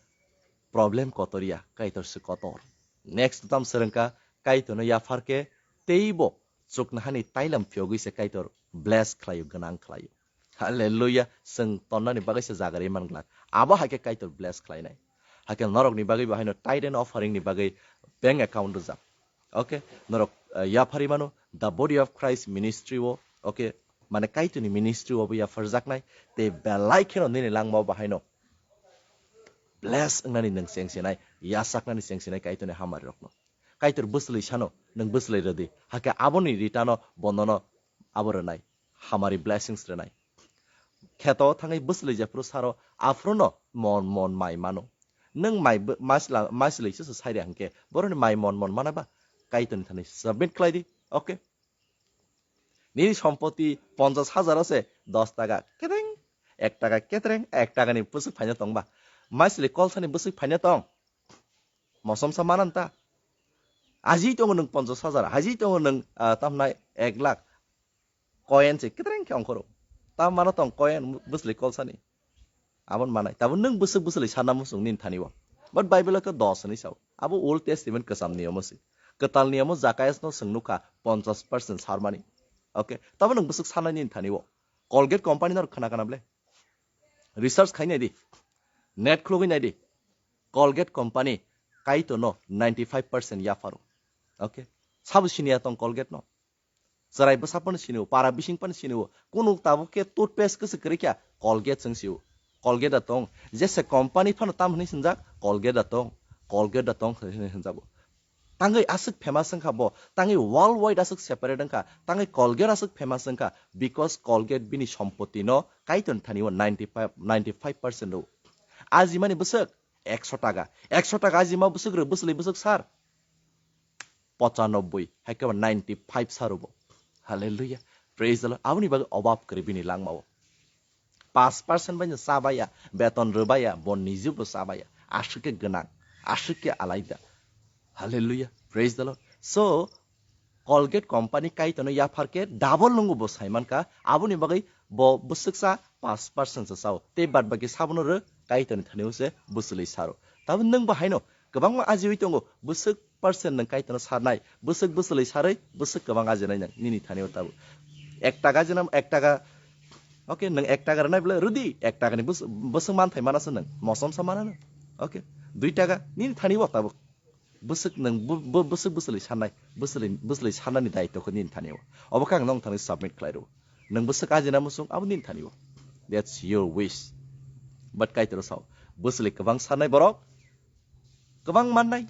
problem kotor ya, Kaitor se kotor. Next tam swrwngkha, Kaitorno yaphar khe teibo chuknahani tailam phiyogwi se Kaitor bless khlaio, gwnang khlaio. Hallelujah, swng tonnani bagwi se jaga rwi man glak. Abo hai khe Kaitor bless khlainai. Hakhe norokni bagwi bo haino tithe and offering ni bagwi bank account rwjak. Okay, norok ah, yapharwi mano, the body of Christ ministry o, okay, mane Kaitorni ministry o bo yapharjaknai, tei belai kheno nini langma o bahaino bless wngnani nwng chengsinai, yachaknani chengsinai Kaitorni hamari rokno. Kaitor bwswlwi sano, nwng bwswlwi rwdi, hakhe aboni return o bonono abo rwnai, hamari blessings rwnai. Kheto thangwi bwswlwi jephuru saro, aphuru no mon mon mai mano. Nwng mai bw-, masla-, maslwi se sai rya hwnkhe, boroni mai mon mon mana ba, Kaitorni thani submit khlai di. Okay. Nini sompoti ponchas hajar ase, dos taka ketreng, ek taka ketreng, ek taka ni bwswk phaina tong ba. Maisli kolsani bwswk phaina tong. Mosom sa manan ta. Aji tongo nwng ponchas hajar, aji tongo nwng, ah, tamnai ek lakh. Coin se ketreng khe ongkhoro. Ta mano tong coin bwsli kolsani. Abon manai. Tabuk nwng bwswk bwswlwi sana muchung nini thani o. But Bible o khe dos hinwi sao. Abo Old Testament kwcham niyom o se. Kwtal niyom o Zacchaeus no chwng nukha ponchas percent sarmani. Okay. Tabuk nwng bwswk sanai nini thani o. Colgate company no khna khna ble. Research khai nai di. Net khulugwi nai di. Colgate company Kaitor no ninety five percent yapharo. Okay. Sabo siniya tong Colgate no. Chwrai bwsa phano sini o, para bising phano sini o. Kunu tabuk khe toothpaste kwswk kwrwi kha, Colgate chwng si o. Colgate da tong. Jesa company phano tam hwnwi swngjak, Colgate da tong. Colgate da tong hwnwi swngjak o. Tangwi aswk famous wngkha bo, tangwi worldwide aswk separate wngkha, tangwi Colgate aswk famous wngkha, because Colgate bini sompoti no Kaitor thani o ninety five, ninety five percent o. Ajimani bwswk ekso taka. Ekso taka ajima bwswk rw, bwswlwi bwswk sar. Pochanobboi, hai khe ba ninety five sar o bo. Hallelujah. Praise the Lord. Aboni bagwi obab kwrwi bini langma o. Paanch percent bai no cha baya, beton rw baya, bo niji bo cha baya. Aswk khe gwnang, aswk khe alaida. Hallelujah. Praise the Lord. So, Colgate company Kaitor no yaphar khe double nungo bo sai mankha, aboni bagwi bo bwswksa paanch percent se sao, tei bad baki sabono rw Kaitor ni thani o se bwswlwi saro. Tabuk nwng bo haino kwbangma ajiwi tongo, bwswk percent nwng Kaitor no sarnai, bwswk bwswlwi sarwi bwswk kwbang ajinai nwng nini thani o tabuk. Ek taka ajinam, ek taka, okay, nwng ek taka rwnai bwle rwdi, ek taka ni bwswk, bwswk manthai mana se nwng, mosom sa mana nwng, okay, dui taka nini thani o tabuk. Bwswk nwng bu-, bu-, bwswk bwswlwi sanai, bwswlwi, bwswlwi sanani daitokho nini thani o. Obo khe ang nong thani submit khlai rw. Nwng bwswk ajina muchung, abo nini thani o. That's your wish. But Kaitor sao, bwswlwi kwbang sanai borok, kwbang mannai.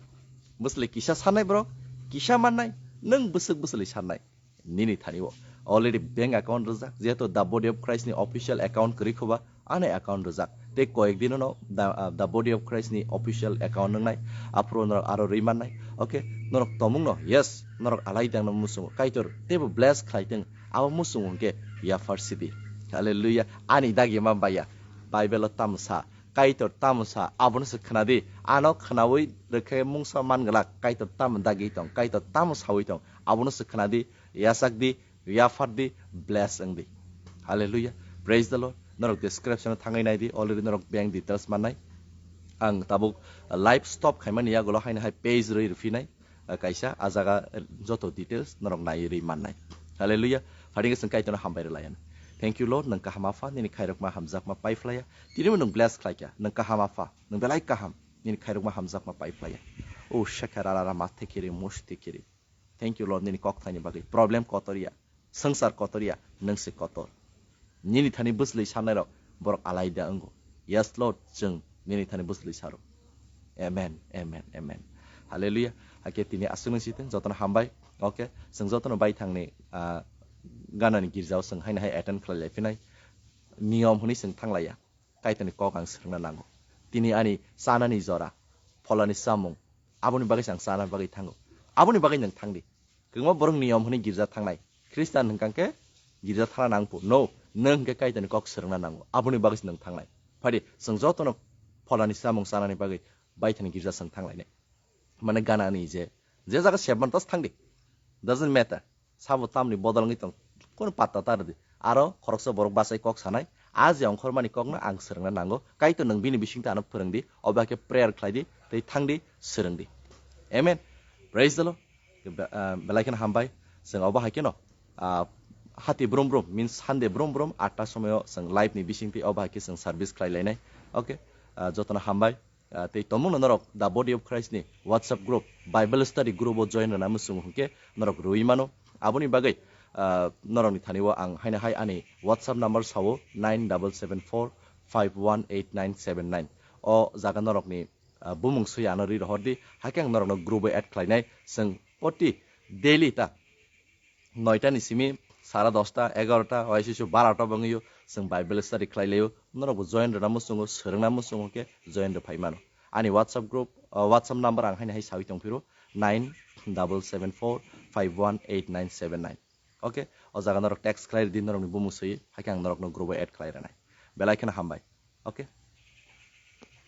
Bwswlwi kisa sanai borok, kisa mannai. Nwng bwswk bwswlwi sanai. Nini thani o already bank account rwjak, jehetu the body of Christ ni official account kwrwi khoba, ani account rwjak. Tei koyek dino no the, ah, the body of Christ ni official account wngnai, aphuru norok aro rwi mannai. Okay, norok tomung no, yes, norok alai dang no muchungo, Kaitor teibo bless khlai tong, abo muchungo hwnkhe yaphar sidi. Hallelujah. Ani dagi ma baya, Bible o tamo sa, Kaitor tamo sa, abono se khna di. Ano khnaui rwkhe mungsa man glak, Kaitor tamo dagi tong, Kaitor tamo saui tong, abono se khna di, yachak di, yaphar di, bless wng di. Hallelujah. Praise the Lord. Norok description o thangwi nai di, already norok bank details mannai. Ang tabuk live stop khaimani yagulo haino hai page rwi rwphinai, ah, kaisa, ah jaga, eh, joto details norok nai rwi mannai. Hallelujah. Phaidi khe chwng Kaitorno hambai rwlaiya. Thank you, Lord. Nwng kaham Apha, nini khairokma hamjakma paiphlaiya. Tini bo nwng bless khlaikha. Nwng kaham Apha, nwng belai kaham. Nini khairokma hamjakma paiphlaiya. O shekhe rara rama thekiri mush thekiri. Thank you, Lord, nini kok thaini bagwi. Problem kotor ya, swngchar kotor ya, nwng se kotor. Nini thani bwswlwi sannairok borok alaida wngo. Yes, Lord, chwng nini thani bwswlwi saro. Amen, amen, amen. Hallelujah. Hakhe tini aswk nung siteng, jotono hambai. Okay, chwng jotono bai thangni, ah, ganani girjao chwng haino hai attend khlai lai phinai. Niyom hwnwi chwng thanglaiya. Kaitorni kok ang swrwngna nango. Tini ani chanani jora, pholani chamung, aboni bagwi se ang chana bagwi thango. Aboni bagwi nwng thangdi. Kwbangma borok niyom hwnwi girja thangnai. Khristan hwnkha khe girja thangna nang pho. No, nwng hwnkhe Kaitorni kok swrwngna nango. Aboni bagwi se nwng thangnai. Phaidi, chwng jotono pholani chamung chanani bagwi baithani girja chwng thanglainai. Mane ganani je, je jaga sep man tas thangdi. Doesn't matter. Sabo tamni bodol wngwi tong, kono patta ta rwdi. Aro khoroksa borok bachai kok sanai, a je ongkhormani kokno ang swrwngna nango. Kaitor nwng bini bisingtwi ano phwrwngdi, obo hai khe prayer khlaidi, tei thangdi, swrwngdi. Amen. Praise the Lord. Be-, ah, belai kheno hambai. Chwng obo hai kheno, ah, hati brum brum, means Sunday brum brum, atta somoyo chwng live ni bisingtwi obo hai khe chwng service khlai lainai. Okay. Ah, jotono hambai. Ah, tei tongmungno norok The Body of Christ ni WhatsApp group, Bible study group o join rwna muchungo hwnkhe norok rwui mano. Aboni bagwi, ah, norokni thani o ang haino hai ani WhatsApp number sao, nine double seven four five one eight nine seven nine. O jaga norokni, ah, bumung swi ano ri rohor di, haikhe ang norokno group o add khlainai. Chwng poti daily ta noita ni simi sara dosta, egarota, oisisu barota bangwi o chwng Bible study khlai laio. Norokbo join rwna muchungo, swrwngna muchungo khe join rw phai mano. Ani WhatsApp group, ah, WhatsApp number ang haino hai sawi tongphiro, nine double seven four five one eight nine seven nine. Okay, o jaga norok text khlai rwdi norokni bumung swi, haikhe ang norokno group o add khlai rwnai. Belai kheno hambai. Okay,